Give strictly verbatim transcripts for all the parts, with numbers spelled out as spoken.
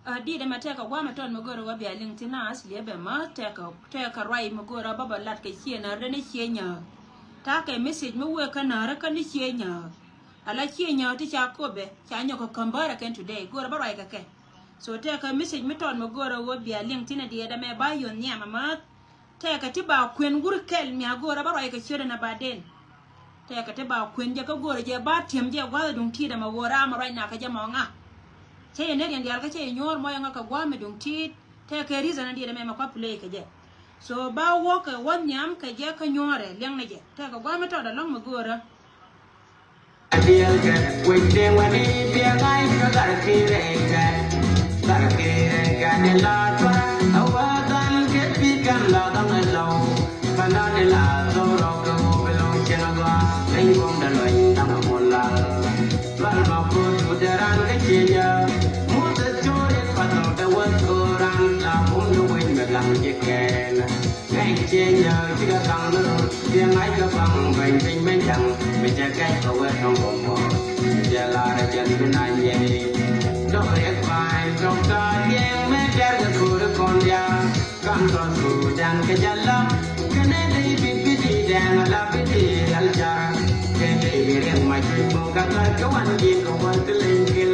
Ɛ, dit ɛmɛ tɛkɛ gua̱a̱th mi tɔt mi görä wä bia liŋ ti naath liɛpɛ mɛ tɛkɛ, tɛkɛ ruac mi görä bä bä lat kɛ ciënäär den ni ciënyääk. Ta̱a̱ kɛ message mi wëë kä näärä kä ni ciënyääk. Ala ciënyääk ti ca kopɛ ca nyɔk kɛ käm bäärä kɛn today görä bä ruac kɛ kɛ. So tɛkɛ message mi tɔt mi görä wä bia liŋ ti nɛ diɛɛt ɛmɛ ba yɔ̱n nhiam ɛmɛ. Tɛkɛ ti ba kuën wur kɛl mi a go̱o̱rä bä ruac kɛ ciötdɛ na ba den. Tɛkɛ ti ba kuën jɛ kä go̱o̱rä jɛ ba tiɛm jɛ gua̱th duŋ ti̱i̱t ɛmɛ ɣöö ram ruac na kä jɛ mɔ ŋa. Cä yɛ nɛr yɛn diaal kä cä yɛ nyuɔ̱ɔ̱r mɔ yɛ ŋa kɛ gua̱a̱th mi duŋ ti̱i̱t. Tɛkɛ reason in diɛt ɛmɛ mɛ kua play kɛ jɛ. So ba wä kɛ wä nhiam kɛ jɛ kä nyuɔ̱ɔ̱rɛ liɛŋnɛ jɛ. Tɛkɛ gua̱a̱th mi tɔt alɔ̱ŋ mi go̱o̱rä. Ŋäc ciënyä cikɛ kaŋ ni rut, ciɛ ŋa̱ckɛ baŋ bɛny piny bɛny da̱ŋ, mi cɛ kɛc kɛ wɛt tɔŋ kɔmɔ, mi cɛ lar ɛ jɛn bi na nyɛn i̱. Dɔk riɛk ba̱ny tɔk ta̱a̱ diɛŋ mɛ tɛr kɛ ko̱ri kɔn diaal, kaŋ tɔt Sudan kɛ jɛ la, kɛnɛ dee bi bi di dɛŋ la bi di rial car, kɛ dee bi riɛk mac bi muk kä kar kɛ wan ji̱ kɛ wal ti leny kil,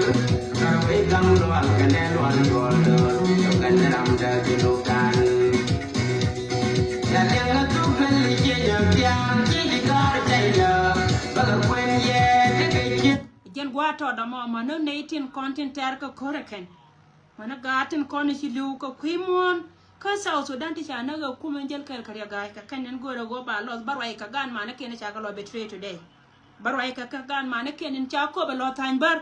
kar wee gaŋ lual kɛnɛ lual luɔl do̱r, tɔk kɛnɛ ram dee bi luk dan. Jɛn gua̱a̱th tɔɔt ɛmɔ mänä nɛy tin kɔn tin tɛr kä ko̱r ɛ kɛn. Mänä gaat tin kɔn ci li̱w kä kui̱ muɔ̱ɔ̱n Kä South Sudan ti ca näk ɛ kumɛ jäl kɛɛl kɛ Riɛk Ga̱a̱c kɛ kɛn in go̱o̱rɛ ɣöö ba lɔth, ba ruac kɛ gaan manɛ kiɛn ca kɛ lɔ betray today. Ba ruac kɛ kɛ gaan manɛ kiɛn in ca köp ɛ lɔ tha̱a̱ny bär.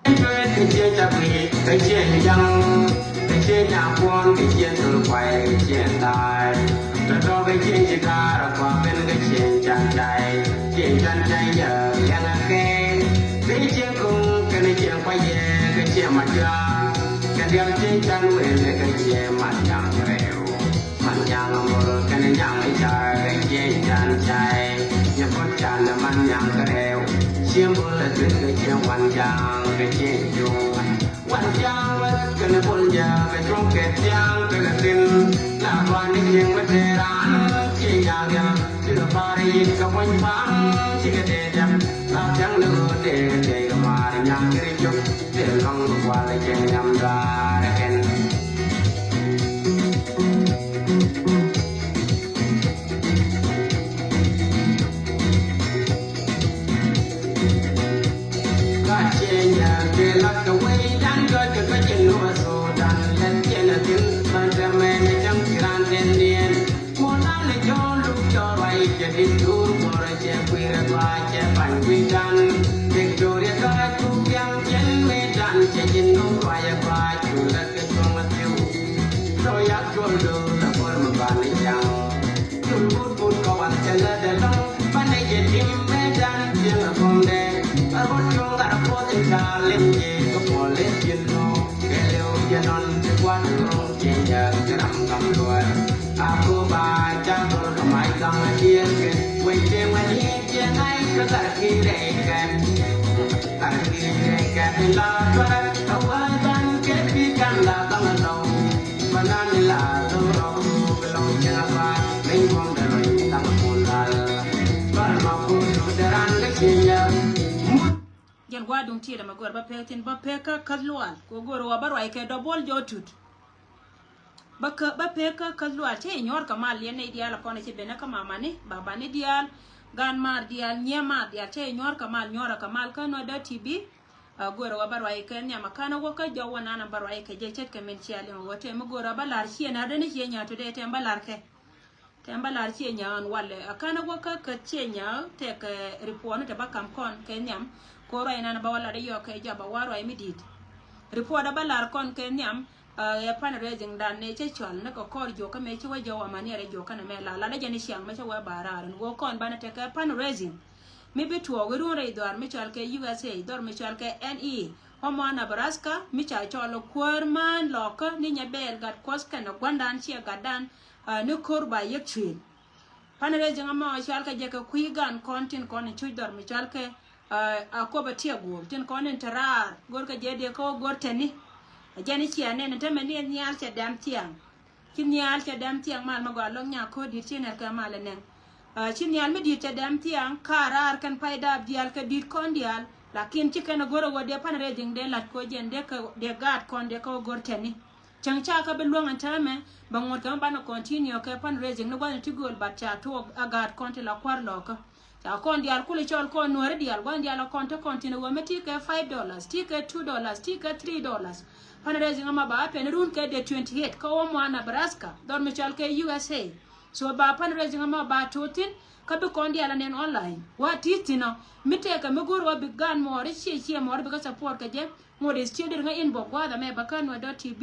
Kɛ ciɛ ca guic, kɛ ciɛ ja̱ŋ, kɛ ciɛ nyakuɔn, kɛ ciɛ thol kuay, kɛ ciɛ la̱a̱c. Tɔ̱tɔ̱ kɛ ciɛ ci ga̱a̱r a kua ben, kɛ ciɛ can cay, ciɛ can cay yɛ liɛŋɛ kɛ. Kɛ ciɛ kuŋ kɛnɛ ciɛ kuayɛ, kɛ ciɛ mac. Kɛ diaal ciɛ can wëë kɛ ciɛ mat nyaŋ rɛw. Man nyaŋ mol kɛnɛ nyaŋ i̱ car kɛ ciɛ can cay. Nyɛ puɔt can man nyaŋ kɛ rɛw. Ciɛ mol a tuet kɛ ciɛ wan jaŋ kɛ ciɛ juɔ̱ɔ̱ŋ. Wan jaŋ wä kɛnɛ bol jaŋ kɛ cuɔ̱ŋ kɛ tiaŋ kɛ kɛ thin. La kuan ni cieŋ mɛ tëë raan ciɛ nyaŋ riaŋ. Cikɛ pa̱a̱r yic kɛ puɔ̱ny pa̱a̱m cikɛ tëë jam. La tiaŋ ni ɣöö tëë kɛ tëë kɛ maar nyaŋ kɛ ri cop. Tëë lɔ̱ŋ mi kual kɛ ciɛ nyam da̱a̱r kɛn. Ka ciɛ nyar kɛ lak kɛ wei dan gɔc kɛ kɛ cin ni wä Sudan lɛt cɛn a thin. Ban tɛ mɛn a cäŋ ci raan tɛn niɛn. Muɔ̱n dan a jɔ̱ɔ̱n luk jɔ̱ɔ̱n ruac kɛ dit duur kuɔr a cɛ kui̱r a gɔaa cɛ pa̱ny kui̱ dan. Victoria gɔaa kuk thiaŋ cɛn mëë dan cɛ ji̱n duur ruac a gɔaa cu lät kɛ cuɔ̱ŋ a thiw. Tɔ yak cuɔl do̱r a puɔl mi banɛ jaŋ. Cul but but kɔ wal cɛ lät ɛlɔ̱ŋ banɛ jɛ tim mëë dan cieŋ a kɔmdɛ. A rot cuɔ̱ŋ gat a puɔth in ca lem jɛ kɛ puɔl in ji̱n nɔ. Kɛ lɛw jɛ nɔn ti kuat rɔ̱ŋ cɛ nyɛ kɛ ram gam luɔr. A ko ba ca gɔl kɛ mac gam a diɛl kɛ wec tëë wani. Jɛn gua̱a̱r duŋ tiɛɛdɛ mɛ gör bä pek thin bä pek kä käth luaal kɛ gör wä bä ruac kɛ dɔbuɔl jɔɔ tut. Bä kä bä pek kä käth luaal cä inyuɔr kɛ mal yɛn nɛy diaal a kɔn a ci ben kä mamani babani diaal. Gan maar diaal nyiee maar diaal cä inyuɔr kɛ mal nyuɔrä kɛ mal kä nuɔt dä ti bi. A go̱o̱rä wä bä ruac kɛ nhiam a ka̱n a wä kä jɔw wä nan a bä ruac kɛ jɛ ce̱tkɛ min cia liŋ a wä tɛm mi go̱o̱rä bä la̱r ciɛ na̱r dee ni ciɛ nya̱a̱ today tɛm bä la̱r kɛ. Tɛm bä la̱r ciɛ nya̱a̱ ɣän walɛ a ka̱n a wä kä kä ciɛ nya̱a̱ tɛk ripuɔn tɛ bä kam kɔn kɛ nhiam. Ko ruac nan a bä wä lat a yɔk kɛ jɔp a wä ruac mi di̱i̱t. Ripuɔt a bä la̱r kɔn kɛ nhiam. Ɛ fundraising dan ni cä cɔl ni kɛ kɔr juɔkä mɛ ci wä jɔw a maniɛrɛ juɔkä ni mɛ la la dä jɛ ni ciaŋ mɛ cä wä ba raar ni wä kɔn banɛ tekɛ fundraising. Mi bi tuɔɔk irun rɛy dhɔr mi cɔal kɛ U S A dhɔr mi cɔal kɛ N E. Omaha, Nebraska mi ca cɔl kuäär mään lɔkä ni nyɛ bɛɛl gat kuɔth kɛnɛ gua̱ndan ciɛ gatdan. Ni ko̱r ba yek cuëël. Fundraising amɔ cɔal kɛ jɛ kɛ kui̱ gan kɔn tin kɔn in cuc dhɔr mi cɔal kɛ a kop a tiɛ go̱o̱r tin kɔn in te raar go̱o̱r kɛ jɛ dee kä go̱o̱r tɛni. A jɛn i̱ cia nɛn in te mɛ ni nhial cɛ dɛm thiaŋ. Ci nhial cɛ dɛm thiaŋ mal mi gɔaa lo̱k nya ko̱o̱r di̱t ci nɛr kɛ mal in nɛŋ. Ci nhial mi di̱t cɛ dɛm thiaŋ ka raar kɛn pay daap diaal kɛ di̱t kɔn diaal. Lakin ci kɛn a go̱r a wä dee fundraising dee la̱t ko̱ jɛn dee kɛ dee gaat kɔn dee kä wä go̱r tɛni. Cäŋ ca kä bi luäŋ ɛn täämɛ bɛ ŋot kɛ mi banɛ continue kɛ fundraising ni gua̱thni ti gööl bat ca tuɔɔk a gaat kɔn ti la kua̱r lɔɔkä. Ca kɔn diaal kul cɔl kɔn nuääri diaal gua̱thni diaal a kɔn te kɔn tin a wä mi ti kɛ five dollars ti kɛ two dollars ti kɛ three dollars. Fundraising ama ba a pɛn run kɛ dee twenty eight kä Omaha, Nebraska dhɔr mi cɔl kɛ U S A. So ba fundraising ama ba tuɔɔk thin kä bi kɔn diaal a nɛn online wä ti thin ɔ mi tɛkɛ mi go̱r wä bi gaan mɔɔri ciɛ ciɛ mɔɔri bi kä support kɛ jɛ. Ŋot is ciö dir ŋä inbox gua̱a̱th amɛ bä kä nuɔt dot T V.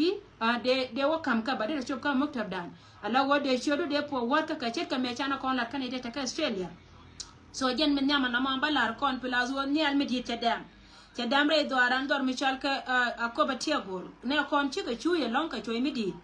Dee dee wä ka̱m kä bä dee rɔ cop kä muktab dan. Ala wä dee ciö du dee puɔ wäth kä kɛ ce̱tkɛ mɛ canɛ kɔn lat kä nɛy dee te kä Australia. So jɛn mi nhiam a nɔmɔ bä la̱r kɔn plus wä nhial mi di̱i̱t cɛ dɛm. Cɛ dɛm rɛy dhuaaran dhɔr mi cɔal kɛ a kop a tiɛk go̱o̱r nɛ kɔn cikɛ cuuc ɛlɔ̱ŋ kɛ cuɔ̱c mi di̱i̱t.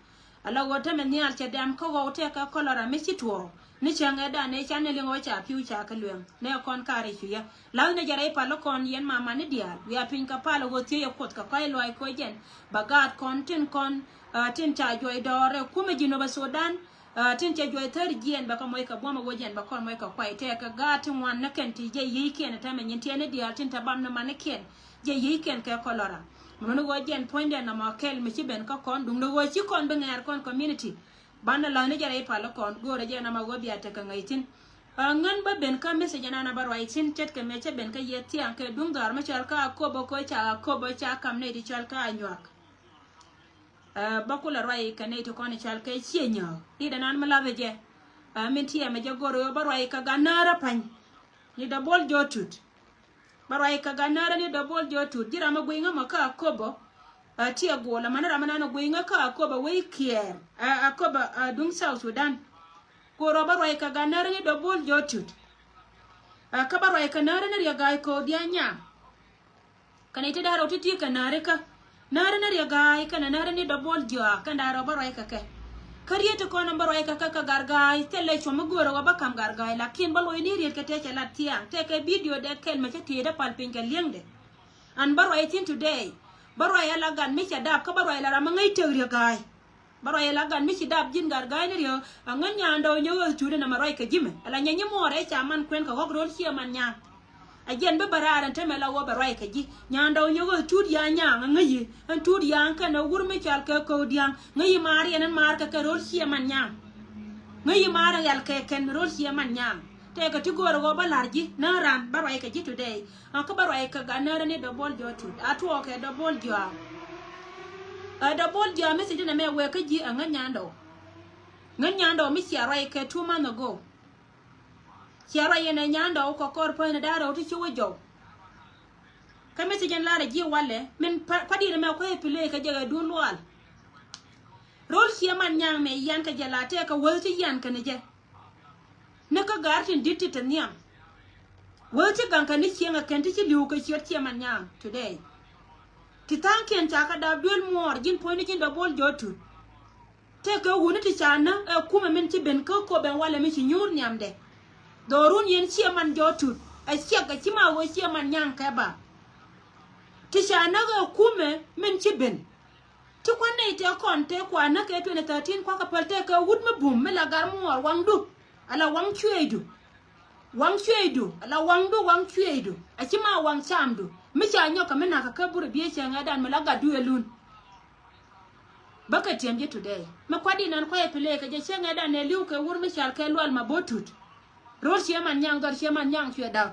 Ala ɣöö tämɛ nhial cɛ dɛm kä ɣɔw tɛk kɛ kɔlɔra mi ci tuɔɔk ni cäŋ ɛ dan ɛ can ni liŋ ɣöö ca pi̱w ca kɛ lueŋ nɛ kɔn kaar i̱ cui̱ yɛ. La̱th ni jɛ rɛy pal kɔn yɛn mamani diaal wiaa piny kɛ pal ɣöö thiec ɛ kuoth kɛ kɔc luaac koc jɛn bɛ gaat kɔn tin kɔn tin ca juɔc dɔɔr ɛ kumɛ ji̱ nobɛ Sudan. Tin cɛ juɔc thäär jiɛn bɛ kɛ moc kɛ buɔ̱m ɛ ɣöö jɛn bɛ kɔn moc kɛ kuay tɛk kɛ gaat ti ŋuan ni kɛn ti jɛ yiëëckiɛn ɛ tämɛ nyin tiɛɛni diaal tin te bam ni manikiɛn. Jɛ yiëëckiɛn kɛ kɔlɔra. Mɛ ni ɣöö jɛn puɔ̱nydɛ nɔmɔ kɛl mi ci ben kä kɔn duŋdɛ ɣöö ci kɔn bi ŋɛɛr kɔn community. Banɛ la̱thni jɛ rɛy pal kɔn go̱o̱rɛ jɛ nɔmɔ ɣöö bia tekɛ ŋäc thi̱n. Ŋän bä ben kä message ɛnan a bä ruac thi̱n ce̱tkɛ mëë cä ben kä yiëë thiaŋ kɛ duŋ dhɔaar mi cɔal kä Akobo kä ca Akobo ca kam nɛy ti cɔal kä Anyuak. Ɛ, bä kulɛ ruac kɛ nɛy ti kɔn i̱ cal kɛ ciɛ nyääk. Ri̱t ɛnan mi lathɛ jɛ. Ɛ, min tiɛmɛ jɛ go̱r ɣöö bä ruac kɛ gan näärä pa̱ny. Ni dɔ̱ bo̱l jɔ̱ɔ̱t tut. Bä ruac kɛ gan näärä ni dɔ̱ bo̱l jɔ̱ɔ̱t tut. Ji̱ ram mi gui̱ŋä mɔ kä Akobo. Ɛ, tiɛ guɔl ɛmɛni ram mi nan gui̱ŋä kä Akobo wec kiɛɛr. Ɛ, Akobo, ɛ, duŋ South Sudan. Go̱r ɣöö bä ruac kɛ gan näärä ni dɔ̱ bo̱l jɔ̱ɔ̱t tut. Ɛ, kä bä ruac kɛ näärä ni Riɛk Ga̱a̱c Ko̱o̱k Dia̱a̱ŋ Nyaŋ. Kɛnɛ ti da̱rɛ wä ti ti kɛ näri kä näri ni Riɛk Ga̱a̱c kɛnɛ näri ni dɔ̱ bo̱l jɔak kɛn da̱rɛ wä bä ruac kɛ kɛ. Kä riet ti kɔn bä ruac kɛ kɛ kɛ Gat Ga̱a̱c thilɛ cuɔ̱m mi göörä wä bä ka̱m Gat Ga̱a̱c, lakin bä lo̱c ni riet kɛ tëë cɛ lat thiaŋ tëë kɛ bidio dee kɛl mɛ cä tiee dee pal piny kɛ li̱eŋdɛ. An bä ruac thi̱n today. Bä ruac ala gat mi cɛ dap kä bä ruac la ram mi ŋäc tëk Riɛk Ga̱a̱c. Bä ruac ala gat mi ci dap ji̱n Gat Ga̱a̱c ni Riɛk, a ŋän nyandɛ wä nyɛ ɣöth tut inɛ mɛ ruac kɛ ji̱ mɛ ala nyɛ nyi muɔɔr ɛ ca man kuɛn kɛ ɣɔ̱k ro̱l ciɛ man nyaŋ. A jiɛn bi bä raar ɛn tämɛ la wä bɛ ruac kɛ ji̱. Nyandɛ wä nyɛ ɣöth tut ya nyaŋ a ŋäc yi ɛn tut ya kɛn ɛ wur mi cal kɛ Ko̱o̱k Dia̱a̱ŋ ŋäc yi maar yɛn ɛn maar kɛ kɛ ro̱l ciɛ man nyaŋ. Ŋäc yi maar ɛn yal kɛ kɛn ro̱l ciɛ man nyaŋ. Tɛkɛ ti go̱o̱rɛ wä bä la̱r ji̱ nä ran bä ruac kɛ ji̱ today. A kä bä ruac kɛ gat närä ni dɔ̱ bo̱l jɔ̱ɔ̱t tut a tuɔɔkɛ dɔ̱ bo̱l jɔ̱a̱. Ɛ dɔ̱ bo̱l jɔ̱a̱ mi thi̱n ti nɛ mɛ wee kä ji̱ a ŋän nyandɛ wä. Ŋän nyandɛ wä mi cia ruac kɛ two month ago. Cia ruac yɛn ɛ nyandɛ wä kɛ kɔr päni da̱rɛ wä ti ci wä jɔw. Kä mi thi̱n jɛn la̱rɛ ji̱ walɛ min pa- pa di̱t ɛmɛ kua̱c ɛ pilëë kɛ jɛ ɛ duun lual. Ro̱l ciɛ man nyaŋ mɛ yian kɛ jɛ la tɛkɛ wäth ti yian kɛn jɛ. Ni kä ga̱r tin di̱t ti te nhiam. Wäth ti gaŋ kɛ ni cieŋ ɛ kɛn ti ci li̱w kɛ ciöt ciɛ man nyaŋ today. Ti tha̱a̱ŋkiɛn ca kɛ dap duel muɔɔr ji̱n puɔ̱nyni ji̱n dɔ̱ bo̱l jɔ̱ɔ̱t tut. Tëëkɛ wuni ti ca näk ɛ kumɛ min ci ben kä Akobo ɛn walɛ mi ci nyuur nhiamdɛ. Dhɔrun yɛn ciɛ man jɔ̱ɔ̱t tut ɛ ciɛk ɛ ci ma ɣöö ciɛ man nyaŋ kɛ ba. Ti ca näk ɛ kumɛ min ci ben. Ti kuan nɛy tëë kɔn tëë kuan näk kɛ twenty thirteen kua̱kä päl tëëkɛ wut mi bum mi la gar muɔɔr waŋdu. Ala waŋ cueecdu. Waŋ cueecdu ala waŋdu waŋ cueecdu. A ci ma waŋ camdu mi ca nyɔk kɛ mi nakä kä burɛ biee cɛ ŋɛ̈tdan mi la gatdu ɛ lun. Bä kɛ tiɛm ji̱ today mi kuat in an kuayɛ pilëë kɛ jɛ cä ŋɛ̈tdan nɛ li̱w kɛ wur mi cal kɛ lual ma bo̱ tut. Ro̱l ciɛ man nyaŋ dhɔr ciɛ man nyaŋ cuɛ da̱k.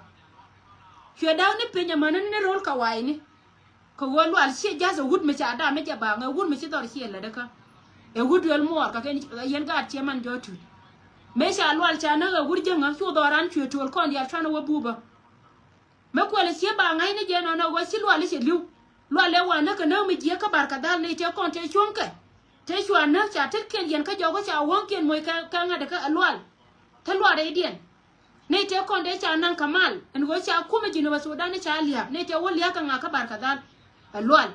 Cuɛ da̱k ni piny amäni ni ro̱l kɛ wa̱i̱ni. Kɛ ɣöö lual ciɛ ja̱th ɛ wut mi ca da̱a̱ mi jɛ ba̱a̱ŋ ɛ wut mi ci dhɔr ciɛ lätdä kä. Ɛ wut duel muɔɔr kɛ kɛn yɛn gaat ciɛ man jɔ̱ɔ̱t tut. Mëë ca lual ca näk ɛ wut jäŋä cu dhɔran cuɛ tuɔl kɔn diaal cuanɛ wä bupä. Mi kuɛl ɛ cië ba ŋa̱cni jɛ nɔnɔ ɣöö ci lual i̱ cɛ li̱w. Lual ëë wa näk kɛ näk mi jiääk kä Barkadhal ni tëë kɔn tëë cuɔ̱ŋkɛ. Tëë cua näk ca tetkiɛn yɛn kä jɔkä ca wäŋkiɛn moc kɛ ŋätdɛ kä ɛ lual. Te lual rɛydiɛn. Ni tëë kɔn tëë ca naŋ kɛ mal ɛn ɣöö ca kumɛ Jinub Sudan ni ca lia̱a̱k ni tëë wä lia̱a̱k kɛ ŋa̱k kä Barkadhal. Ɛ lual.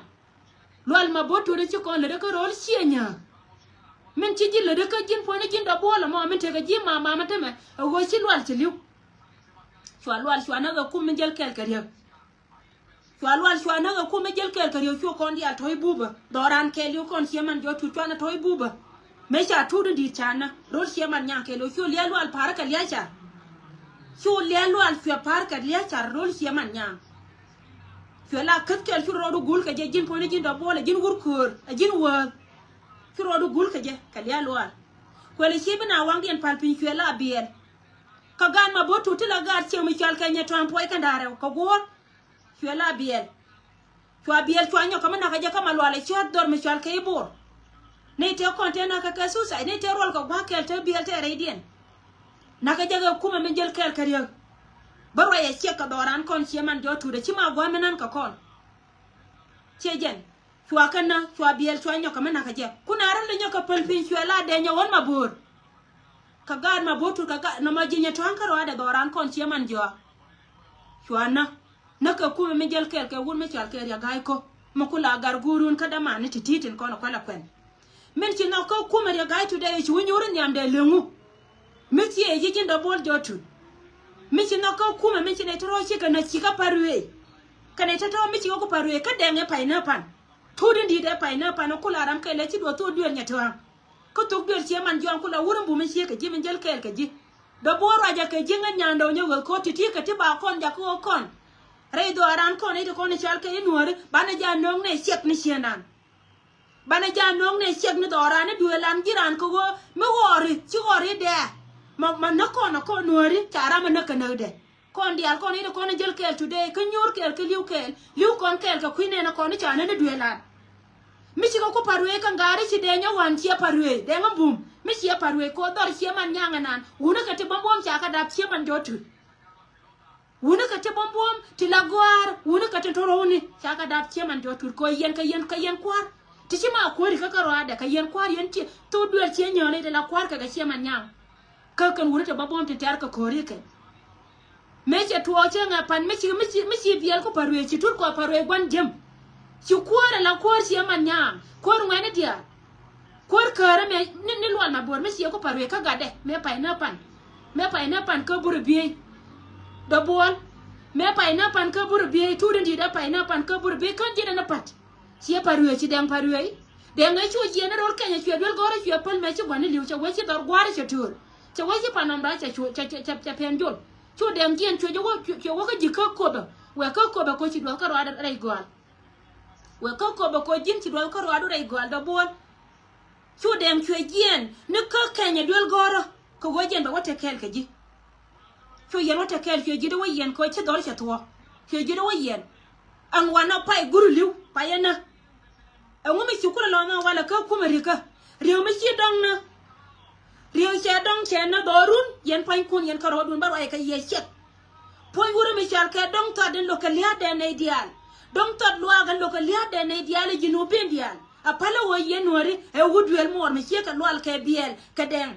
Lual ma bo̱ tuut ci kɔn lätdä kä ro̱l ciɛ nyääk. Min ci ji̱ lätdä kä ji̱n puɔ̱nyni ji̱n dɔ̱ buɔ̱ɔ̱l ɛmɔ min tekɛ ji̱ ma̱a̱ ma̱a̱ mi tämɛ ɛ ɣöö ci lual ci li̱w. Cua lual cua näk ɛ kum min jäl kɛɛl kɛ riäk. Cua lual cua näk ɛ kum min jäl kɛɛl kɛ riäk cu kɔn diaal tɔ̱c bupä. Dhɔran kɛɛl yuk kɔn ciɛ man jɔ̱ɔ̱t tut cuanɛ tɔ̱c bupä. Mëë ca tuut in di̱i̱t ca näk ro̱l ciɛ man nyaŋ kɛɛl yuk cu lia̱a̱ lual pa̱a̱rä kɛ lia̱a̱ car. Cu lia̱a̱ lual cuɛ pa̱a̱r kɛ lia̱a̱ car ro̱l ciɛ man nyaŋ. Cuɛ la käth kɛɛl cu rɔɔdu gul kɛ jɛ ji̱n puɔ̱nyni ji̱n dɔ̱ buɔ̱ɔ̱l ɛ ji̱n wur köör ɛ ji̱n wääth. Cu rɔɔdu gul kɛ jɛ kɛ lia̱a̱ lual. Kuɛl ɛ ci bi na waŋdiɛn pal piny cuɛ la biɛl. Kä gaat ma bo̱ tut ti la gaat cieŋ mi cɔal kɛ nyɛ tɔ̱a̱ŋ puɔc kɛn da̱a̱ rɛw kɛ guɔ̱ɔ̱r. Cuɛ la biɛl. Cua biɛl cua nyɔk kä mi nakä jɛ kä ma lual ɛ cɔ̱ɔ̱t dhɔr mi cɔal kɛ i̱ Bor. Ni tëë kɔn tëë nakä kɛ suicide ni tëë ruɔl kɛ gua̱a̱k kɛɛl tëë biɛl tëë rɛydiɛn. Nakä jɛ kɛ kumɛ mi jäl kɛɛl kɛ riäk. Bä ruac ɛ ciɛk kɛ dhɔran kɔn ciɛ man jɔ̱ɔ̱t tut ɛ ci ma gua̱a̱k mi nan kɛ kɔn. Ciɛ jɛn. Cua kɛn nä cua biɛl cua nyɔk kɛ mi nakä jɛ. Kun a rɔl inyɔk kɛ päl piny cuɛ la dee nyɛ ɣɔn ma bo̱o̱r. Kɛ gaat ma bo̱o̱r tut kɛ gaat nɔmɔ ji̱ nyɛ tɔ̱a̱ŋ kä rɔaadɛ dhɔran kɔn ciɛ man jɔak. Cua nä. Nä kɛ kumɛ mi jäl kɛɛl kɛ wun mi cɔal kɛ Riɛk Ga̱a̱c Ko̱. Mi ku la gar guurun kä dämani ti ti̱i̱ tin kɔn ɛ kuɛl ɛ kuɛn. Min ci nhɔk kä kumɛ Riɛk Ga̱a̱c Today ci wä nyuur in nhiamdɛ leŋu. Mi thiee ji̱ ji̱n dɔ̱ bo̱o̱l jɔ̱ɔ̱t tut. Mi ci nhɔk kä kumɛ mi ci nɛy tɔ̱tɔ̱ cikɛ näk cikä pa̱r ruëëc. Kɛnɛ tɔ̱tɔ̱ mi cikɛ ku pa̱r ruëëc kä dɛŋ ɛ pay nä pan. Tuut in di̱i̱t ɛ pay nä pan ɛ kula ram kɛl ɛ ci duɔth thok duëël nyɛ tɔ̱a̱ŋ. Kä thok duëël ciɛ man jɔ̱ɔ̱ŋ kula wur in bum in ciek kɛ ji̱ min jäl kɛɛl kɛ ji̱. Dɔ̱ bo̱o̱l ruacɛ kɛ ji̱ ŋäc nyandɛ wä nyɛ ɣöth ko̱r ti̱ti̱ kɛ ti ba kɔn jakä ɣöö kɔn. Rɛy dhɔaaran kɔn i̱ ti kɔn i̱ cal kɛ i̱ nuääri banɛ jaa nööŋ nɛ ciɛk ni ciëëndan. Banɛ jaa nööŋ nɛ ciɛk ni dhɔaaran i̱ duëëlan ji̱ raan kä ɣöö mi ɣɔɔri ci ɣɔɔri dɛɛ. Ma ma näk kɔn ɛ kɔn nuääri ca ram ɛ näk kɛ näkdɛ. Kɔn diaal kɔn i̱ ti kɔn i̱ jäl kɛɛl today kä nyuur kɛɛl kä li̱w kɛɛl li̱w kɔn kɛɛl kɛ kui̱ nɛn ɛ kɔn i̱ ca nän i̱ duëëlan. Mi cikɛ ku Paruëëc kä ŋa̱a̱ri ci Dɛŋ Nyɔk Wan ciɛ Paruëëc, Dɛŋ Mbum, mi ciɛ Paruëëc, kɛ dhɔr ciɛ man Nyaŋ ɛnan. Wuni kɛ ti Bɔmbuɔm ca kɛ dap ciɛ man jɔt tut. Wuni kɛ ti Bɔmbuɔm, ti la gɔaar, wuni kɛ ti tɔrɔwni ca kɛ dap ciɛ man jɔt tut. Kɛ yɛn, kɛ yɛn, kɛ yɛn kua̱r. Ti ci ma kuäri kä kärɔadɛ, kɛ yɛn kua̱r yɛn ci thok duel ciɛ nyɔɔni ti la kua̱r kɛ kɛ ciɛ man Nyaŋ. Kä kɛn wuni ti Bɔmbuɔm ti tɛ̈r kɛ ko̱ri kɛ. Mëë cɛ tuɔɔk cɛ ŋɛ pan, mi ci, mi ci, mi ci biɛl ku Paruëëc, ci tut kɔ Paruëëc gua̱n jiäm. Ci kuäär ala kuäär ciɛ man Nyaŋ, kuäär ŋuɛ̈ni diaal. Kuäär käärä mëë ni, ni Lual Mabuɔr, mi ciɛ ku Paruëëc kä gatdɛ, mëë pay nä pan. Mëë pay nä pan kä Bur Biey. Dɔbuɔl. Mëë pay nä pan kä Bur Biey, tut in di̱t ɛ pay nä pan kä Bur Biey, kän ji̱n ɛn ɛ pat. Ciɛ Paruëëc, ci Dɛŋ Paruëëc. Dɛŋ ɛ cu jiɛn ɛ rol Kɛnyɛ, cuɛ duel gɔ̱rä, cuɛ päl, mëë ci gua̱n ni li̱w, cɛ wec ci dhɔr gua̱a̱rä cɛ töör. Cɛ wec ci pan nɔmda cɛ cu, cɛ, cɛ, cɛ, cɛ pɛn jol. Cu Dɛŋ jiɛn cuɛ jɛ wä, cuɛ, cuɛ wä kä ji̱ kä Kopɛ. Wek kä Kopɛ kɔ ci duɔth kärɔa rɛy gɔal. Wek kä Kopɛ kɔ ji̱n ci duɔth kärɔa rɛy gɔal, Dɔbuɔl. Cu Dɛŋ cuɛ jiɛn ni kä Kɛnyɛ duel gɔ̱rä, kɛ ɣöö jiɛn bɛ wä te kɛɛl kɛ ji̱. Cu yɛn wä te kɛɛl, cuɛ ji̱ dee wä yɛn kɛ ɣöö ci dhɔr cɛ thuɔ̱k. Cuɛ ji̱ dee wä yɛn. Ɛŋ wanɔ pay guri li̱w, pay ɛnä. Ɛŋu mi ci kulɛ lɔ̱ŋ ɛn walɛ kä kumɛ rikä? Riek mi ci dɔŋ nä. Riek cɛ dɔŋ cɛ nä dhɔrun, yɛn pua̱nykun, yɛn kärɔɔdun bä ruac kɛ yɛ ciɛk. Puɔ̱ny wurɛ mi cɔal kɛ Dɔŋ Thɔt in lo̱kɛ lia̱a̱dɛ nɛy diaal. Dɔŋ Thɔt luaak in lo̱kɛ lia̱a̱dɛ nɛy diaal i̱ Jinubin diaal. A pälä ɣöö yɛn Nuääri ɛ wut duël muɔɔr mi ciekɛ Lual kɛ Biɛl kɛ Dɛŋ.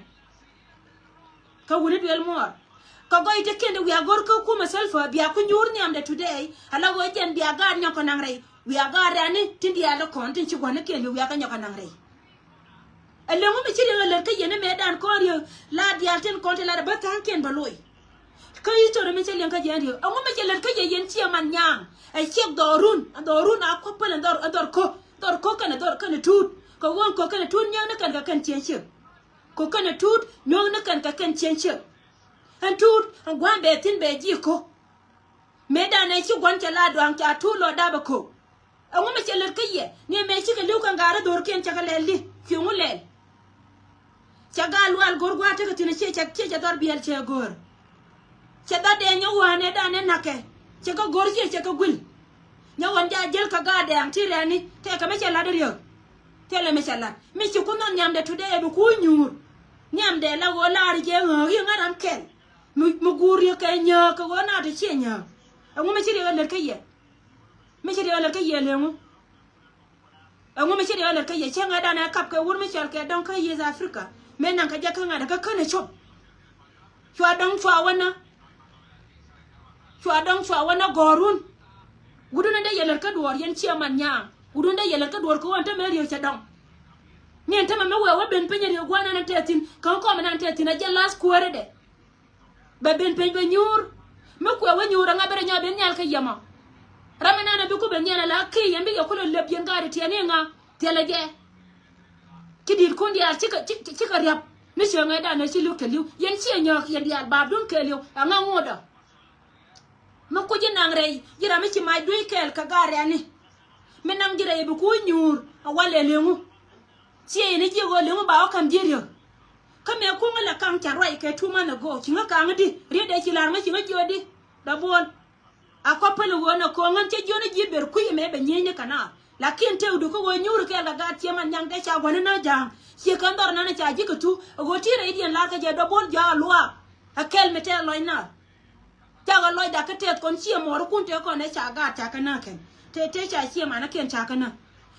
Kä wuni duël muɔɔr. Kä gɔy te kɛn di wiaa go̱r kä kumɛ Salva bia ku nyuur nhiamdɛ today. Ala ɣöö jɛn bia gaat nyɔk kɛ naŋ rɛy. Wiaa gaat rɛ̈ni tin diaal kɔn tin ci gua̱n ni kɛn di wiaa kä nyɔk kɛ naŋ rɛy. Ɛlɛŋu mi ci riɛk ɛ lät kä yɛn ni mëëdan kɔn riɛk la diaal tin kɔn ti lat ɛ bä tha̱a̱ŋkiɛn bä loc. Kä history mi cɛ liɛŋ kä yɛn riɛk. Ɛŋu mi cɛ lät kä yɛ yɛn ciɛ man Nyaŋ. Ɛ ciɛk dhɔrun, ɛ dhɔrun a kuäp päl ɛ dhɔr, ɛ dhɔr ko̱. Dhɔr ko̱ kɛnɛ dhɔr kɛnɛ tuut. Kɛ ɣöö ɛn ko̱ kɛnɛ tuut nyäŋ ni kɛn kɛ kɛn cieŋ ciek. Ko̱ kɛnɛ tuut nyäŋ ni kɛn kɛ kɛn cieŋ ciek. Ɛn tuut ɛn gua̱a̱m bɛ thi̱n bɛ ji̱ ko̱. Mëëdan ɛ ci gua̱n cɛ la duaŋ ca tuut lɔ dapɛ ko̱. Ɛŋu mi cɛ lät kä yɛ ni mëë cikɛ li̱w kɛ ŋa̱a̱rä dhorkiɛn cɛ kɛ lɛl di cuɛ ŋu lɛl. Cɛ gaat Lual go̱r gua̱a̱r tekɛ thi̱n ciɛ cɛ, ciɛ cɛ dhɔr Biɛl cɛ go̱r. Cɛ dhɔr Dɛŋ Nyɔk Wan ɛ danɛ na̱kɛ. Cɛ kɛ go̱r ciɛ cɛ kɛ guil. Nyɔk Wan ja jäl kɛ gaat Dɛŋ ti rɛ̈ni tɛkɛ mi cɛ lat riäk. Thilɛ mi cɛ lat. Mi ci kun nhɔn nhiamdɛ today ɛ bi kuuc nyuur. Nhiamdɛ la ɣöö la̱r jɛ ɣääk i̱ ŋa̱t ram kɛl. Mi, mi guur riäk kɛ nyääk kɛ ɣöö naat ti ciɛ nyääk. Ɛŋu mi ci riɛk ɛ lät kä yɛ? Mi ci riɛk ɛ lät kä yɛ leŋu? Ɛŋu mi ci riɛk ɛ lät kä yɛ? Cä ŋa̱t danɛ kap kɛ wur mi cɔal kɛ Dɔŋ kä East Africa. Mëë naŋ kɛ jɛ kä ŋa̱t kä känɛ cop. Cua Dɔŋ cua wä nä. Cua Dɔŋ cua wä nä gɔ̱run. Wutdun in dee yɛ lät kä duɔɔr yɛn ciɛ man Nyaŋ. Wutdun dee yɛ lät kä duɔɔr kɛ ɣöö ɛn tämɛ riɛk cɛ dɔŋ. Ni ɛn tämɛ mi wëë wä ben piny riɛk gua̱n ɛn tɛthin kä kɔm ɛn tɛthin a jɛ last kuäärädɛ. Bɛ ben piny bɛ nyuur. Mi kuɛ wä nyuur ɛŋa bɛ rɛ nyɔk ben nhial kä yɛmɔ. Ram ɛn ɛn a bi ku ben nhial ala kiɛ yɛn bi yɛ kulɛ lep yɛn gaat tiɛɛni ɛŋa. Thilɛ jɛ. Ci di̱i̱t kun diaal cikɛ, ci, ci, cikɛ riap. Ni cieŋ ɛ danɛ ci li̱w kɛ li̱w. Yɛn ciɛ nyɔk yɛn diaal baapdun kɛ li̱w. Ɛŋa ŋotdɔ. Mi kuc ji̱ naŋ rɛy ji̱ ram mi ci mac duec kɛɛl kɛ gaat rɛ̈ni. Mi naŋ ji̱ rɛy bi kuc nyuur a walɛ li̱eŋu. Ciɛ yɛn i̱ ji̱ ɣöö li̱eŋu ba wä ka̱m ji̱ riäk. Kä mëë kuŋä lɛ kaŋ ca ruac kɛ two months ago ci ŋä kaŋ di riet dee ci la̱r ŋä ci ŋä jiöt di. Dɔbuɔl. A kɔ päl ɣöö nɛ ko̱o̱ŋ ɣän cä jiön ji̱ ber kui̱ mëë bɛ nyieny ni kɛ naath. Lakin tëëkdu kä ɣöö nyuuri kɛɛl kɛ gaat ciɛ man nyaŋ dee ca gua̱n ni nä ja̱a̱ŋ. Ciɛ kɛn dhɔr nanɛ ca ji̱ kɛ thu ɛ ɣöö ti rɛydiɛn la̱r kɛ jɛ Dɔbuɔl jɔak a luaak. Ɛ kɛl mi tɛth lɔc naath. Cakɛ lɔcda kä tɛth kɔn ciɛ mɔɔrikun tëë kɔn ɛ ca gaat ca kɛ nä kɛn. Tëë tëë ca ciɛ manäkiɛn ca kɛ nä.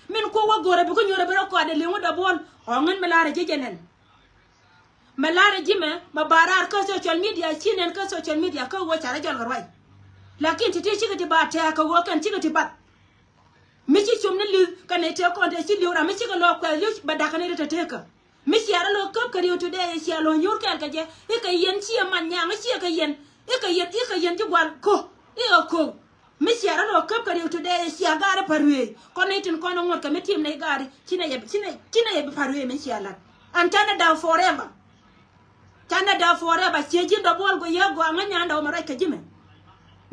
Min kuɔ wä go̱rɛ bi kä nyuurɛ bi rɔ kɔaadɛ li̱eŋ wä Dɔbuɔl ɣɔ̱ŋ ɣän mi la̱rɛ ji̱ jɛ nɛn. Mɛ la̱rä ji̱ mɛ mɛ ba raar kä social media ci nɛn kä social media kä ɣöö ca rɔ jɔl kɛ ruac. Lakin ti̱ti̱ cikɛ ti ba tɛ̈ɛ̈k kɛ ɣöö kɛn cikɛ ti bath. Mi ci com ni li̱th kɛ nɛy tëë kɔn tëë ci li̱w ram mi cikɛ lɔ kuɛth li̱w bɛ da̱kä ni ri tɛ̈tëëkä. Mi cia rɔ lɔ käp kɛ ri̱w today cia lɔ nyuur kɛɛl kɛ jɛ i̱ kɛ yɛn ciɛ man nyaŋ i̱ ciɛ kɛ yɛn i̱ kɛ yɛn i̱ kɛ yɛn ji̱ gua̱l ko̱ i̱ ɛ ko̱k. Mi cia rɔ lɔ käp kɛ ri̱w today cia gaari Pa̱ruëëc kɔn nɛy tin kɔn ɛ ŋuɔ̱t kɛ mi tim nɛy gaari ci nɛy ci nɛy ci nɛy bi Pa̱ruëëc mi cia la̱t. An canɛ da̱w forever. Canɛ da̱w forever ciɛ ji̱n Dɔbuɔl guɔ yɛ gɔaa ŋäc nyandɛ wä mɛ ruac kɛ ji̱ mɛ.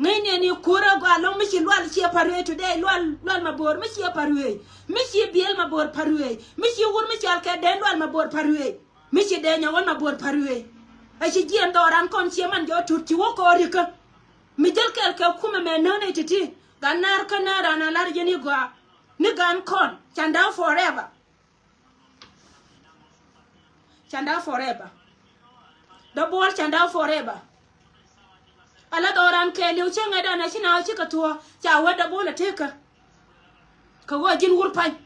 Ŋäcni ni ko̱rä gɔaa lɔ̱ŋ mi ci Lual ciɛ Pa̱ruëëc today Lual Lual Mabo̱o̱r mi ciɛ Pa̱ruëëc mi ci Biɛl Mabo̱o̱r Pa̱ruëëc mi ci wur mi cɔal kɛ Dee Lual Mabo̱o̱r Pa̱ruëëc mi ci Dee Nyɔwän Mabo̱o̱r Pa̱ruëëc. Ɛ ci jiɛn dhɔran kɔn ciɛ man jɔɔ tut ci wä kɔɔrikä. Mi jäl kɛɛl kɛ kumɛ mɛ näk nɛy ti̱ti̱ gat naar kä naar an a lar jɛn i̱ gɔaa. Ni gan kɔn, candaw forever. Candaw forever. Dɔ buɔl candaw forever. Ala dhɔran kɛɛliw cäŋɛ dan a ci na ci kɛ thuɔ ca wä dɔ buɔl a tekä. Kɛ wä ji̱n wur pany.